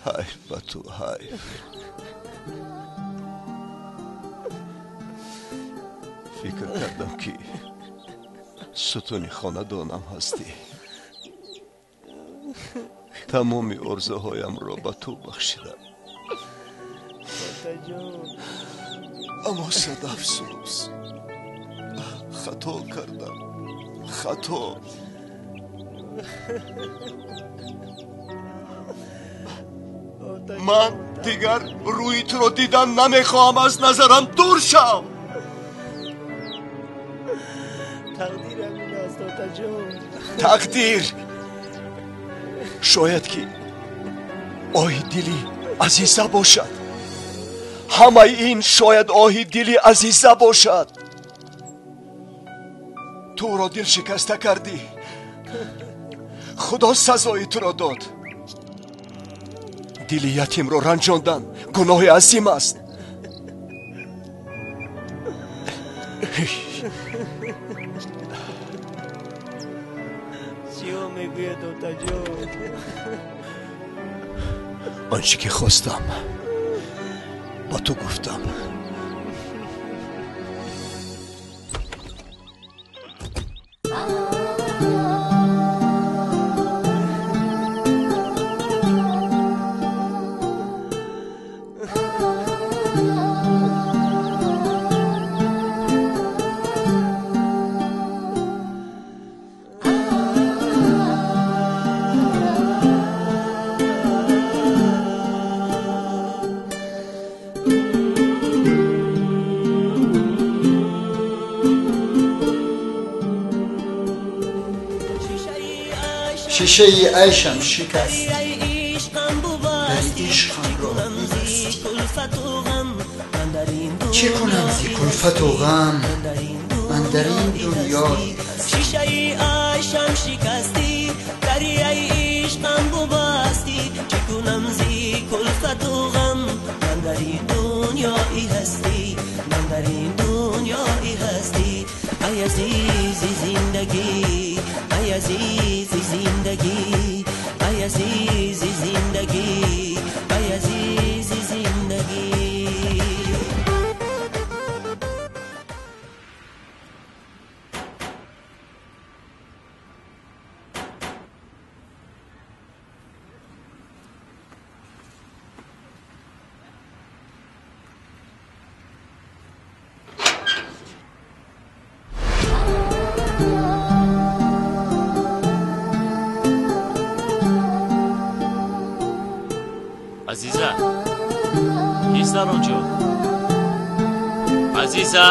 ҳайф ба ту, ҳайф. Фикр кардам, ки сутуни хонадонам ҳастӣ. Тамоми орзуҳоямро ба ту бахшидам, аммо сад афсӯс, хато кардам, хато. Ман дигар рӯи туро дидан намехоҳам, аз назарам дур шав. Тақдирам ин аст, отаҷон. Тақдир. Шояд ки оҳи дили Азиза бошад. Ҳамаи ин шояд оҳи дили Азиза бошад. Ту ӯро дилшикаста кардӣ. Худо сазои туро дод. Дили ятимро ранҷондан гуноҳи азим аст. Чиё мегӯяд, отаҷон? Он чӣ ки хостам ба ту гуфтам. شیشه عیشم شکست، در عشقم را ببستی. چه کنم زی کلفت و غم، من در این دنیا. شیشه عیشم شکستی، دریای عشقم ببستی. چه کنم زی کلفت و غم، من در این دنیایی هستی، من در این دنیایی هستی. ای عزیزی زندگی، ای عزیزی زندگی، ای عزیزی زندگی، ای عزیزی زندگی. Азиза, кист дар он ҷо? Азиза!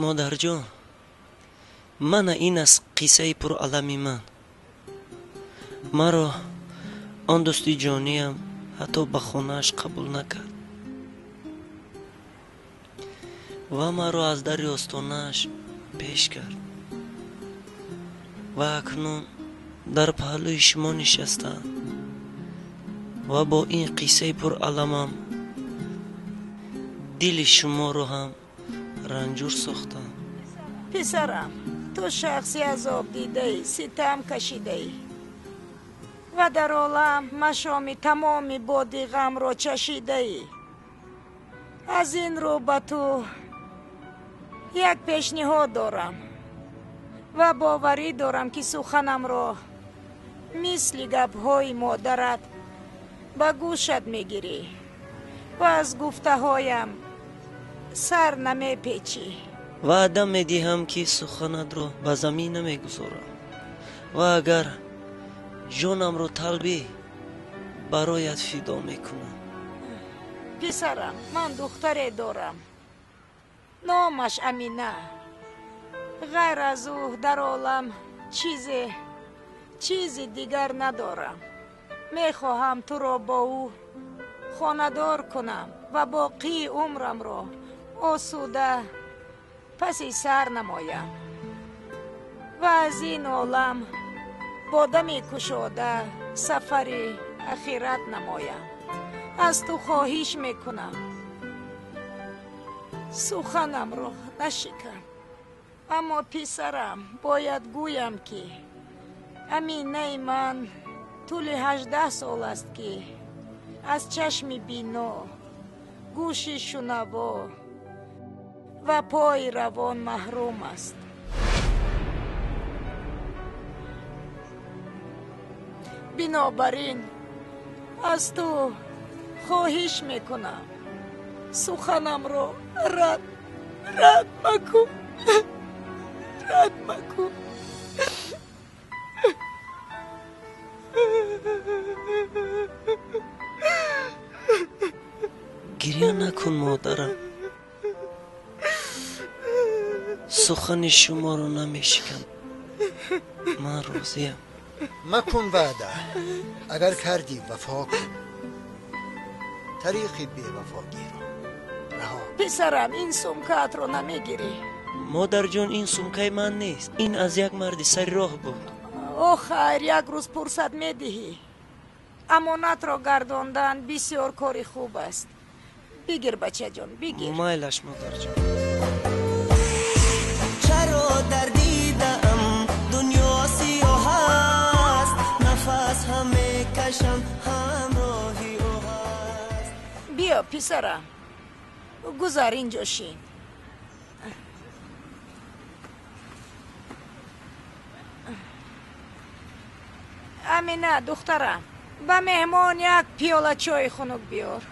Модарҷон, мана ин аст қиссаи пуралами ман. Маро он дӯсти ҷониям ҳатто ба хонааш қабул накард ва маро аз дари остонааш пеш кард ва акнун дар паҳлӯи шумо нишастам ва бо ин қиссаи пураламам дили шуморо ҳам ранҷур сохтам. Писарам, ту шахси азоб дидаӣ, ситам кашидаӣ ва дар олам машоми тамоми боди ғамро чашидаӣ. Аз ин рӯ ба ту як пешниҳод дорам ва боварӣ дорам, ки суханамро мисли гапҳои модарат ба гӯшат мегирӣ ва аз гуфтаҳоям сар намепечӣ. Ваъда медиҳам, ки суханатро ба замин намегузорам ва агар ҷонамро талбӣ, бароят фидо мекунам. Писарам, ман духтаре дорам, номаш Амина. Ғайр аз ӯ дар олам чизи дигар надорам. Мехоҳам туро бо ӯ хонадор кунам ва боқии умрамро осуда паси сар намоям ва аз ин олам бо дами кушода сафари ахират намоям. Аз ту хоҳиш мекунам, суханамро нашикан. Аммо писарам, бояд гӯям, ки Аминаи ман тӯли 18 сол аст, ки аз чашми бино, гӯши шунаво ва пои равон маҳрум аст. Бинобар ин аз ту хоҳиш мекунам, суханамро рад макун, рад макун. Гиря накун, модарам. Сухани шуморо намешикам. Ман розиям. Макун ваъда, агар кардӣ вафо кун. Тариқи бевафогиро раҳо. Писарам, ин сумкаатро намегирӣ? Модарҷон, ин сумкаи ман нест. Ин аз як марди сари роҳ буд. О хайр, як рӯз фурсат медиҳӣ. Амонатро гардондан бисёр кори хуб аст. Бигир, бачаҷон, бигир. Майлаш, модарҷон. Чаро дар дидаам дунё сиёҳ аст, нафас ҳам мекашам ҳамроҳи ӯ ҳаст. Биё, писарам, гузар инҷо шин. Амина, духтарам, ба меҳмон як пиёла чойи хунук биёр.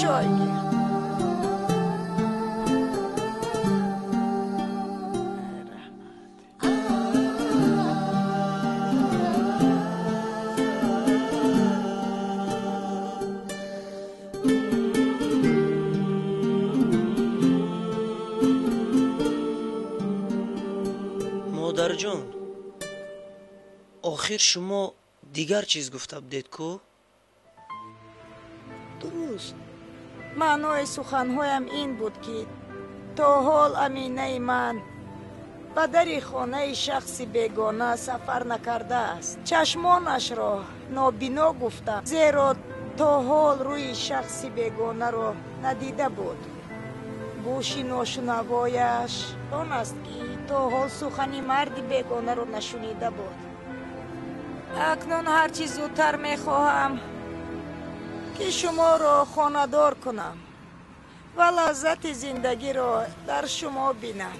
Чой гир. Модарҷон, охир шумо дигар чиз гуфта будед ку? Дуруст. Маънои суханҳоям ин буд, ки то ҳол Аминаи ман ба дари хонаи шахси бегона сафар накардааст. Чашмонашро нобино гуфтам, зеро то ҳол рӯи шахси бегонаро надида буд. Гӯши ношунавояш он аст, ки то ҳол сухани марди бегонаро нашунида буд. Акнун ҳарчи зудтар мехоҳам, ки шуморо хонадор кунам ва лаззати зиндагиро дар шумо бинам.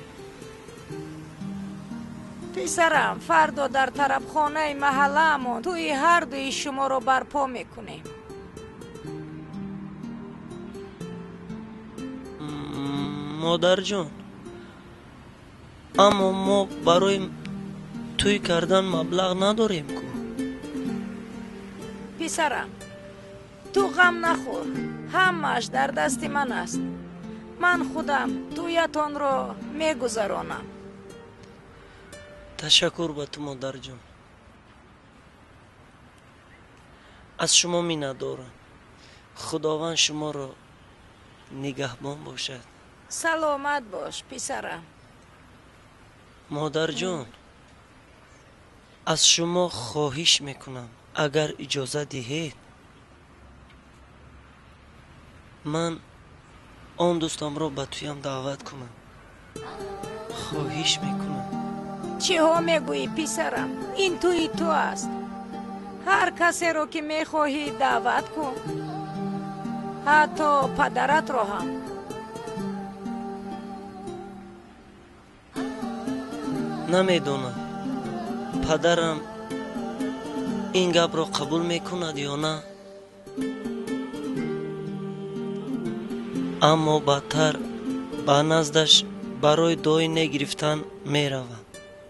Писарам, фардо дар тарабхонаи маҳаллаамон тӯи ҳардуи шуморо барпо мекунем. Модарҷон, аммо мо барои тӯй кардан маблағ надорем ку. Писарам, ту ғам нахӯр, ҳамааш дар дасти ман аст. Ман худам тӯятонро мегузаронам. Ташаккур ба ту, модарҷон. Аз шумо миннатдорам. Худованд шуморо нигаҳбон бошад. Саломат бош, писарам. Модарҷон, аз шумо хоҳиш мекунам, агар иҷоза диҳед, ман он дӯстамро ба тӯям даъват кунам. Хоҳиш мекунам. Чиҳо мегӯӣ, писарам? Ин тӯи ту аст. Ҳар касеро ки мехоҳӣ даъват кун, ҳатто падаратро ҳам. Намедонам, падарам ин гапро қабул мекунад ё на, аммо баъдтар ба наздаш барои дуои нек гирифтан меравам.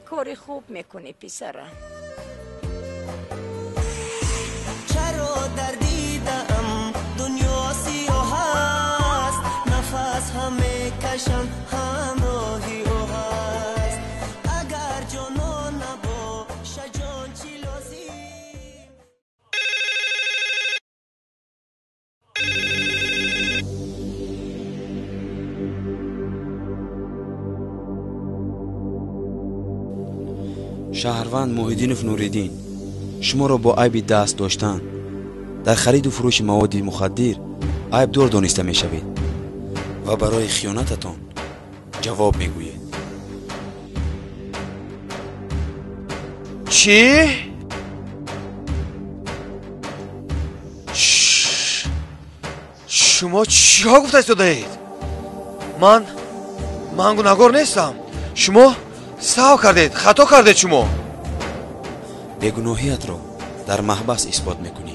Кори хуб мекунӣ, писарам. Чаро дар дидаам дунё мекашам ҳамроҳи ӯ ҳаст. Агар ҷонон набоша ҷон чӣ лозим. Шаҳрванд Муҳиддинов Нуриддин, шуморо бо айби даст доштан дар хариду фурӯши маводи мухаддир айбдор дониста мешавед ва барои хиёнататон ҷавоб мегӯед. Чӣ? Шумо чиҳо гуфта истодаед? Ман гунаҳгор нестам. Шумо саҳв кардед, хато кардед шумо. Бегуноҳиятро дар маҳбас исбот мекунӣ.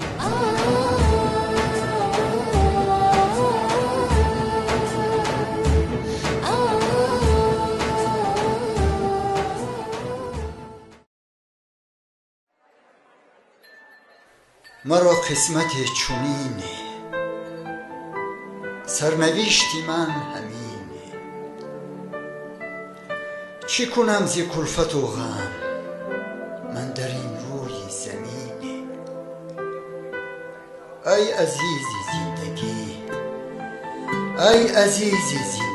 Маро қисмати чунине, сарнавишти ман ҳамине. Чӣ кунам зи кулфату ғам ман дар ин рӯи замине? Ай азизи зиндагӣ, ай азизи зиндагӣ.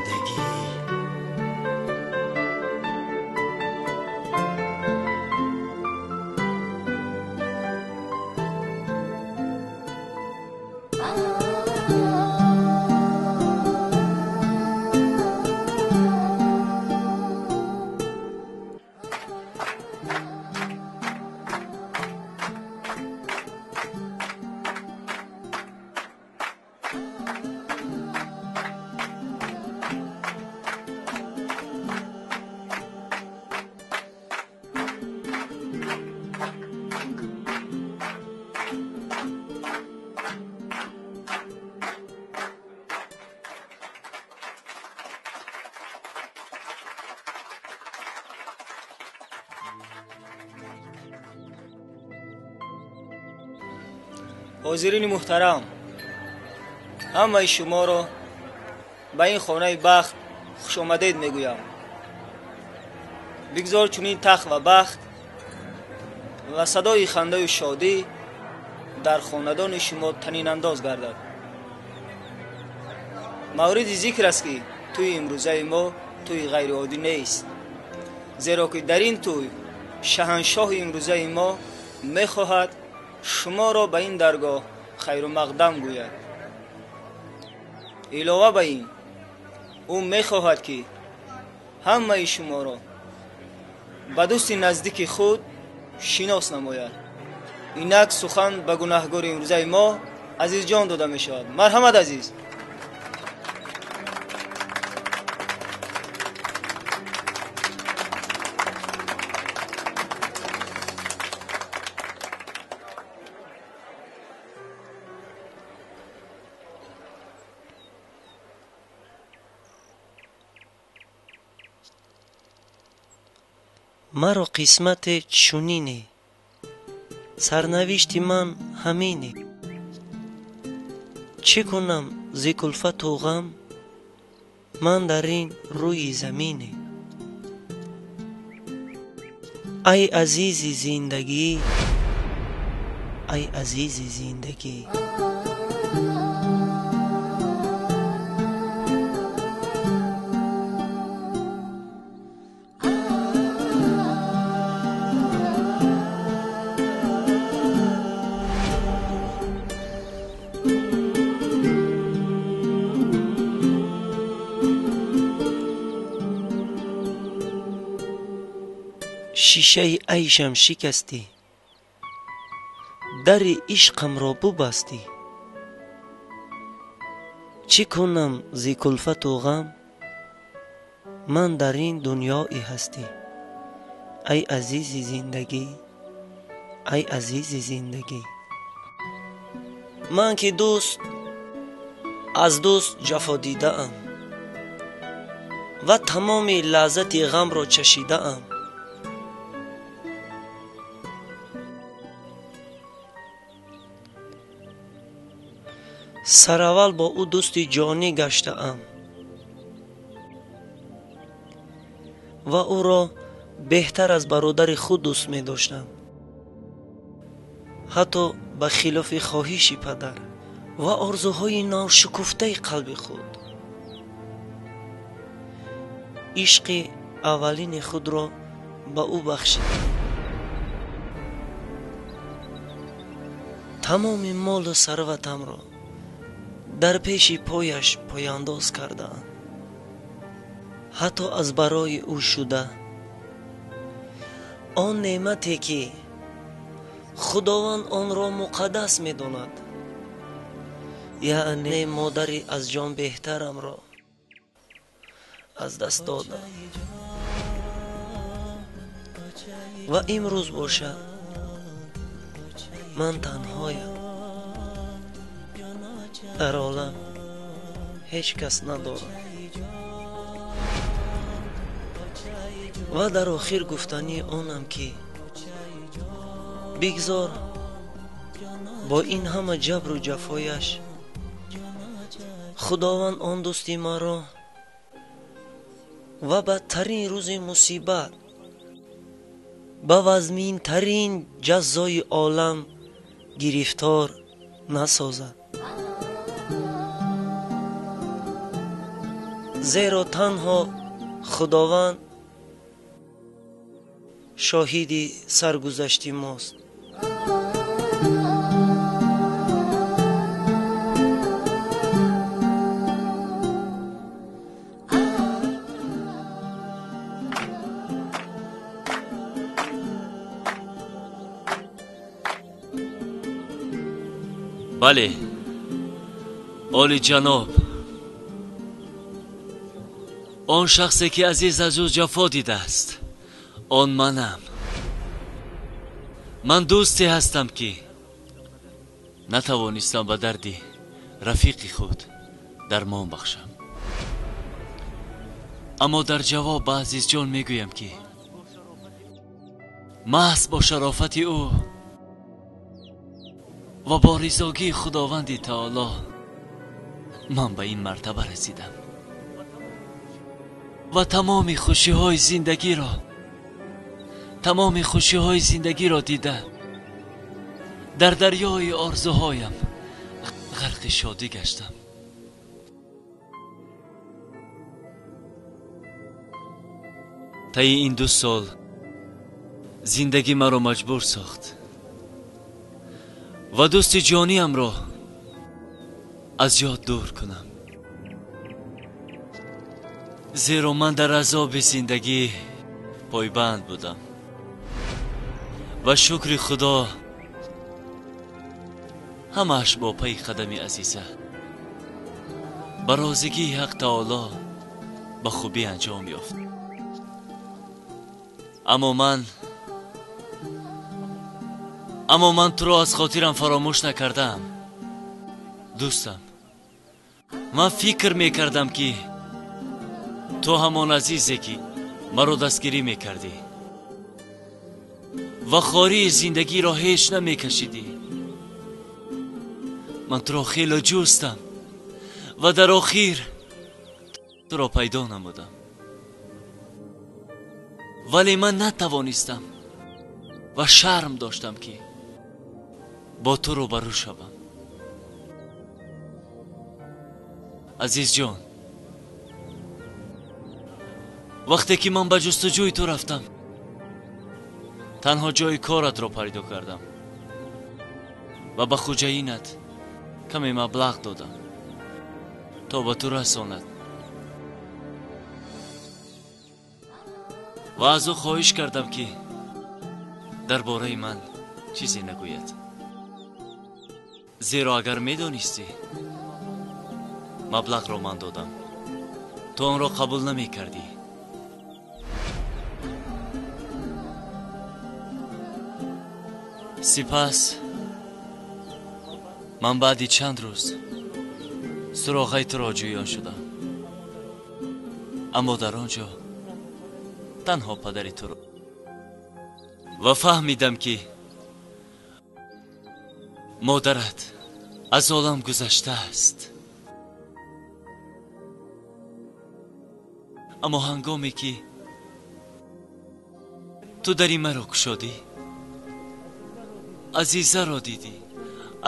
Ҳозирини муҳтарам, ҳамаи шуморо ба ин хонаи бахт хушомадед мегӯям. Бигзор чунин тахт ва бахт ва садои хандаю шодӣ дар хонадони шумо танинандоз гардад. Мавриди зикр аст, ки тӯи имрӯзаи мо тӯи ғайриоддӣ нест, зеро ки дар ин тӯй шаҳаншоҳи имрӯзаи мо мехоҳад шуморо ба ин даргоҳ хайру мақдам гӯяд. Илова ба ин, ӯ мехоҳад, ки ҳамаи шуморо ба дӯсти наздики худ шинос намояд. Инак сухан ба гунаҳгори имрӯзаи мо Азизҷон дода мешавад. Марҳамат, Азиз. Маро қисмате чунине, сарнавишти ман ҳамине. Чӣ кунам зи кулфату ғам ман дар ин рӯи замине? Ай азизи зиндагӣ, ай азизи зиндагӣ. Шишаи айшам шикастӣ, дари ишқамро бубастӣ. Чӣ кунам зи кулфату ғам ман дар ин дунёи ҳастӣ? Ай азизи зиндагӣ, ай азизи зиндагӣ. Ман ки дӯст аз дӯст ҷафо дидаам ва тамоми лаззати ғамро чашидаам. Сараввал бо ӯ дӯсти ҷонӣ гаштаам. Ва ӯро беҳтар аз бародари худ дӯст медоштам, ҳатто ба хилофи хоҳиши падар ва орзуҳои навшукуфтаи қалби худ. Ишқи аввалини худро ба ӯ бахшидам. Тамоми молу сарватамро дар пеши пояш пояндоз кардаам, ҳатто аз барои ӯ шуда. Он неъмате ки Худованд онро муқаддас медонад, яъне модари аз ҷон беҳтарамро аз даст додам. Ва имрӯз бошад ман танҳоям, дар олам ҳеҷ кас надорам. Ва дар охир гуфтании онам ки бигзор бо ин ҳама ҷабру ҷафояш Худованд он дӯсти маро ва бадтарин рӯзи мусибат ба вазминтарин ҷазои олам гирифтор насозад, зеро танҳо Худованд шоҳиди саргузашти мост. Бале, олиҷаноб, он шахсе ки азиз аз ӯ ҷафо дидааст, он манам. Ман дӯсте ҳастам ки натавонистам ба дарди рафиқи худ дармон бахшам. Аммо дар ҷавоб ба Азизҷон мегӯям ки маҳз бо шарофати ӯ ва бо ризогии Худованди Таоло ман ба ин мартаба расидам ва тамоми хушиҳои зиндагиро дида дар дарёи орзуҳоям ғарқи шодӣ гаштам. Таи ин 2 сол зиндагӣ маро маҷбур сохт ва дӯсти ҷониамро аз ёд дур кунам, зеро ман дар азоби зиндагӣ пойбанд будам ва шукри Худо ҳамааш бо пайи қадами Азиза ба розигии Ҳақ Таоло ба хубӣ анҷом ёфт. Аммо ман туро аз хотирам фаромӯш накардаам, дӯстам. Ман фикр мекардам ки ту ҳамон азизе ки маро дастгирӣ мекардӣ ва хории зиндагиро ҳеҷ намекашидӣ. Ман туро хеле ҷустам ва дар охир туро пайдо намудам, вале ман натавонистам ва шарм доштам ки бо ту рӯбарӯ шавам. Азизҷон, вақте ки ман ба ҷустуҷӯи ту рафтам, танҳо ҷои коратро пайдо кардам ва ба хуҷаинат каме маблағ додам то ба ту расонад ва аз ӯ хоҳиш кардам ки дар бораи ман чизе нагӯяд, зеро агар медонистӣ маблағро ман додам, ту онро қабул намекардӣ. Сипас ман баъди чанд рӯз суроғаи туро ҷӯён шудам, аммо дар он ҷо танҳо падари туро ва фаҳмидам ки модарат аз олам гузаштааст. Аммо ҳангоме ки Ту дари маро кушодӣ, Азизаро дидӣ,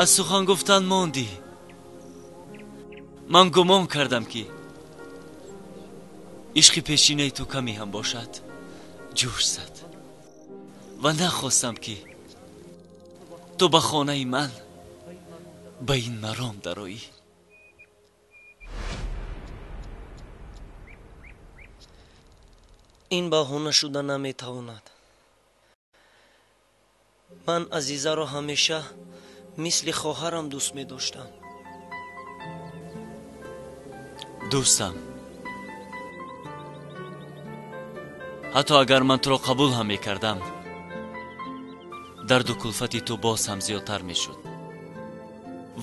аз сухан гуфтан мондӣ. Ман гумон кардам, ки ишқи пешинаи ту каме ҳам бошад ҷӯш зад ва нахостам, ки ту ба хонаи ман ба ин маром дароӣ. Ин баҳона шуда наметавонад. Ман Азизаро ҳамеша мисли хоҳарам дӯст медоштам. Дӯстам, ҳатто агар ман туро қабул ҳам мекардам, дарду кулфати ту боз ҳам зиёдтар мешуд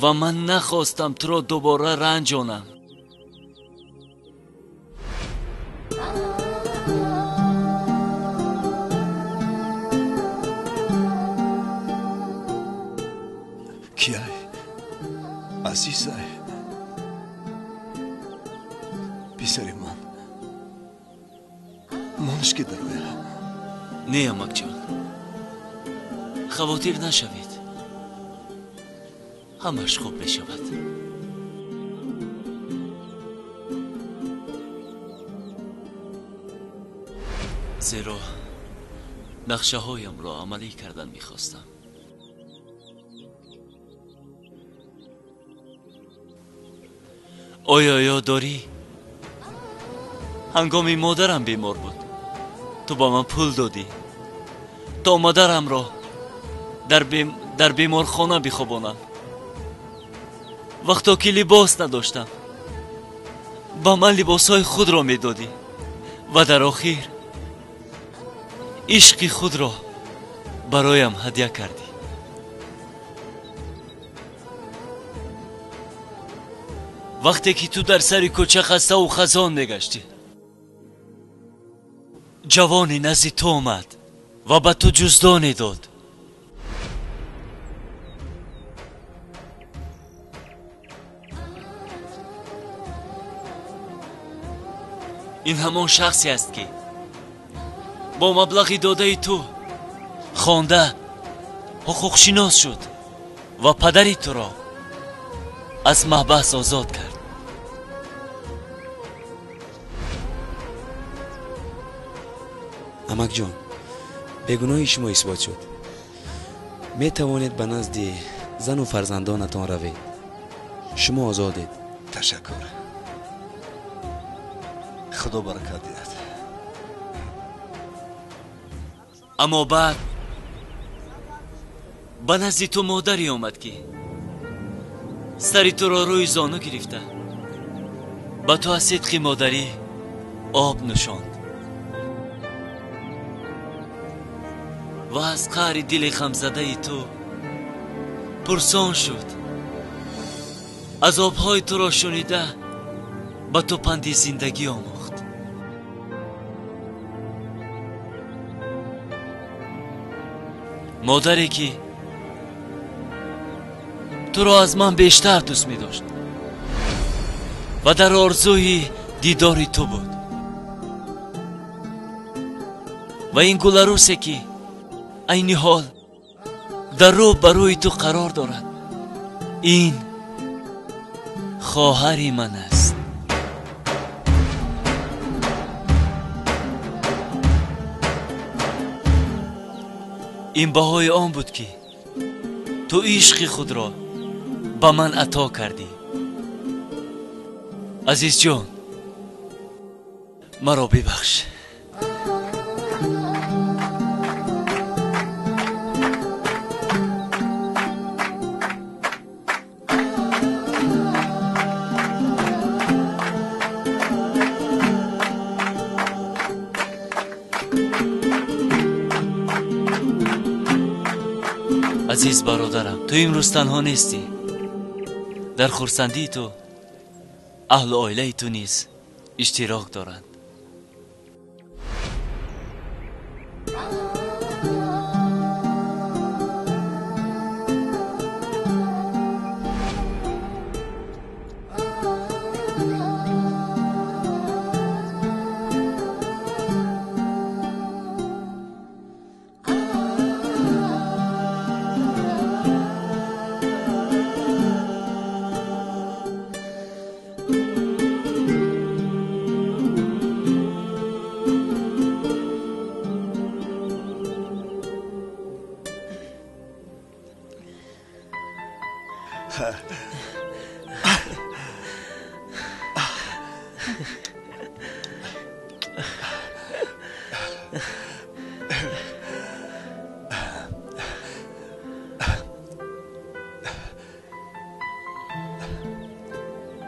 ва ман нахостам туро дубора ранҷонам. Кияй, Азизай, писари ман, монаш ки дароя. Не, амакҷон, хавотир нашавед, ҳамаш хуб мешавад. Зеро нақшаҳоямро амалӣ кардан мехостам. Оё ёд дорӣ, ҳангоми модарам бемор буд, ту ба ман пул додӣ то модарамро дар беморхона бихобонам. Вақто ки либос надоштам, ба ман либосҳои худро медодӣ ва дар охир ишқи худро бароям ҳадя кардӣ. Вақте ки ту дар сари кӯча хаставу хазон мегаштӣ, ҷавоне назди ту омад ва ба ту ҷуздоне дод. Ин ҳамон шахсе аст, ки бо маблағи додаи ту хонда ҳуқуқшинос шуд ва падари туро аз маҳбас озод кард. Амакҷон, бегуноҳи шумо исбот шуд. Метавонед ба назди зану фарзандонатон равед. Шумо озодед. Ташаккур. Худо баракат диҳад. Аммо баъд ба назди ту модаре омад, ки сари туро рӯи зону гирифта ба ту аз сидқи модарӣ об нӯшонд ва аз қаъри дили ғамзадаи ту пурсон шуд. Азобҳои туро шунида ба ту панди зиндагӣ омӯхт. Модаре ки туро аз ман бештар дӯст медошт ва дар орзуи дидори ту буд. Ва ин гуларусе ки айни ҳол дар рӯ ба рӯи ту қарор дорад, ин хоҳари ман аст. Ин баҳои он буд, ки ту ишқи худро ба ман ато кардӣ. Азизҷон, маро бибахш. Азиз бародарам, ту имрӯз танҳо нестӣ. Дар хурсандии ту аҳлу оилаи ту низ иштирок доранд.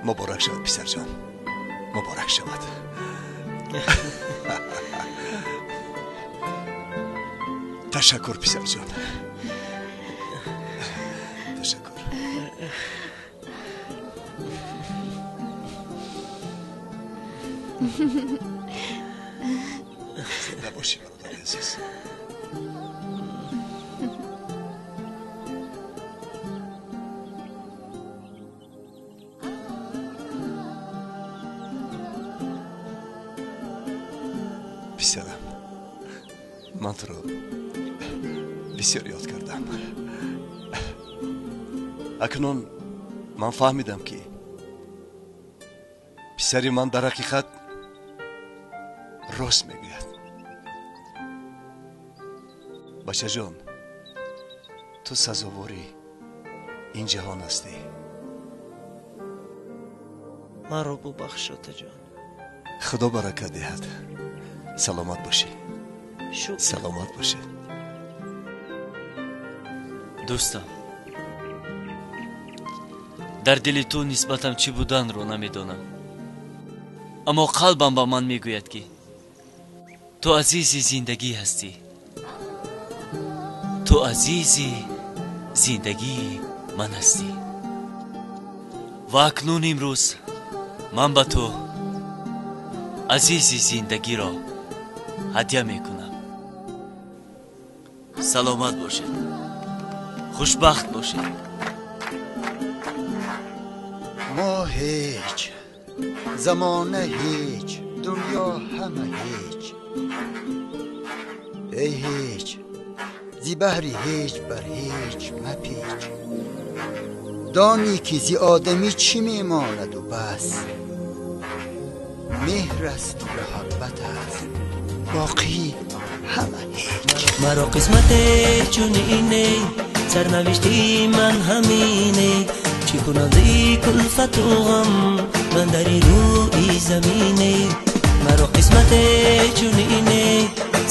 Муборак шавад, писарҷон, муборак шавад. Ташаккур, писарҷон, ташаккур. Зинда бошӣ, бародари азиз. Писарам, ман туро бисёр ёд кардам. Акнун ман фаҳмидам, ки писари ман дар ҳақиқат рост мегӯяд. Бачаҷон, ту сазовори ин ҷаҳон ҳастӣ. Маро бубахш, отаҷон. Худо баракат диҳад. Саломат бошӣ. Саломат бошед. Дӯстам, дар дили ту нисбатам чӣ буданро намедонам, аммо қалбам ба ман мегӯяд, ки ту азизи зиндагӣ ҳастӣ. Ту азизи зиндагии ман ҳастӣ. Ва акнун имрӯз ман ба ту азизи зиндагиро ҳадя мекунам. Саломат бошед, хушбахт бошед. Мо ҳеҷ, замона ҳеҷ, дунё ҳама ҳеҷ. Эй ҳеҷ, зи баҳри ҳеҷ бар ҳеҷ мапеч. Донӣ ки зи одамӣ чӣ мемонаду бас. Меҳр асту муҳаббат аст, боқӣ ҳама ҳеҷ. Маро қисмате чунине, сарнавишти ман ҳамине. Чӣ кунам зи кулфату ғам, ман дари рӯи замине. Маро қисмате чунине,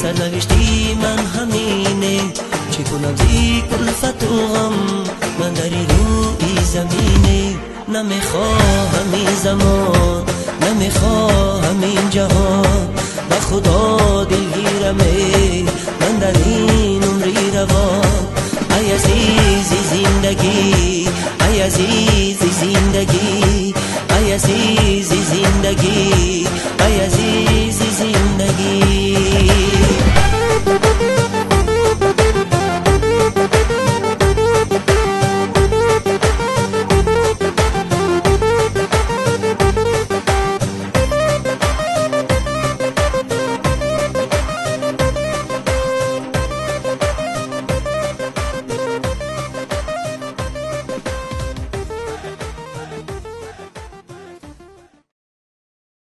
сарнавишти ман ҳамине. Чӣ кунам зи кулфату ғам, ман дари рӯи замине. Намехоҳам ин замон, намехоҳам ин ҷаҳон, ба худо дилгираме ман дар ин умри равон. Ай азизи зиндагӣ, ай азизи зиндагӣ.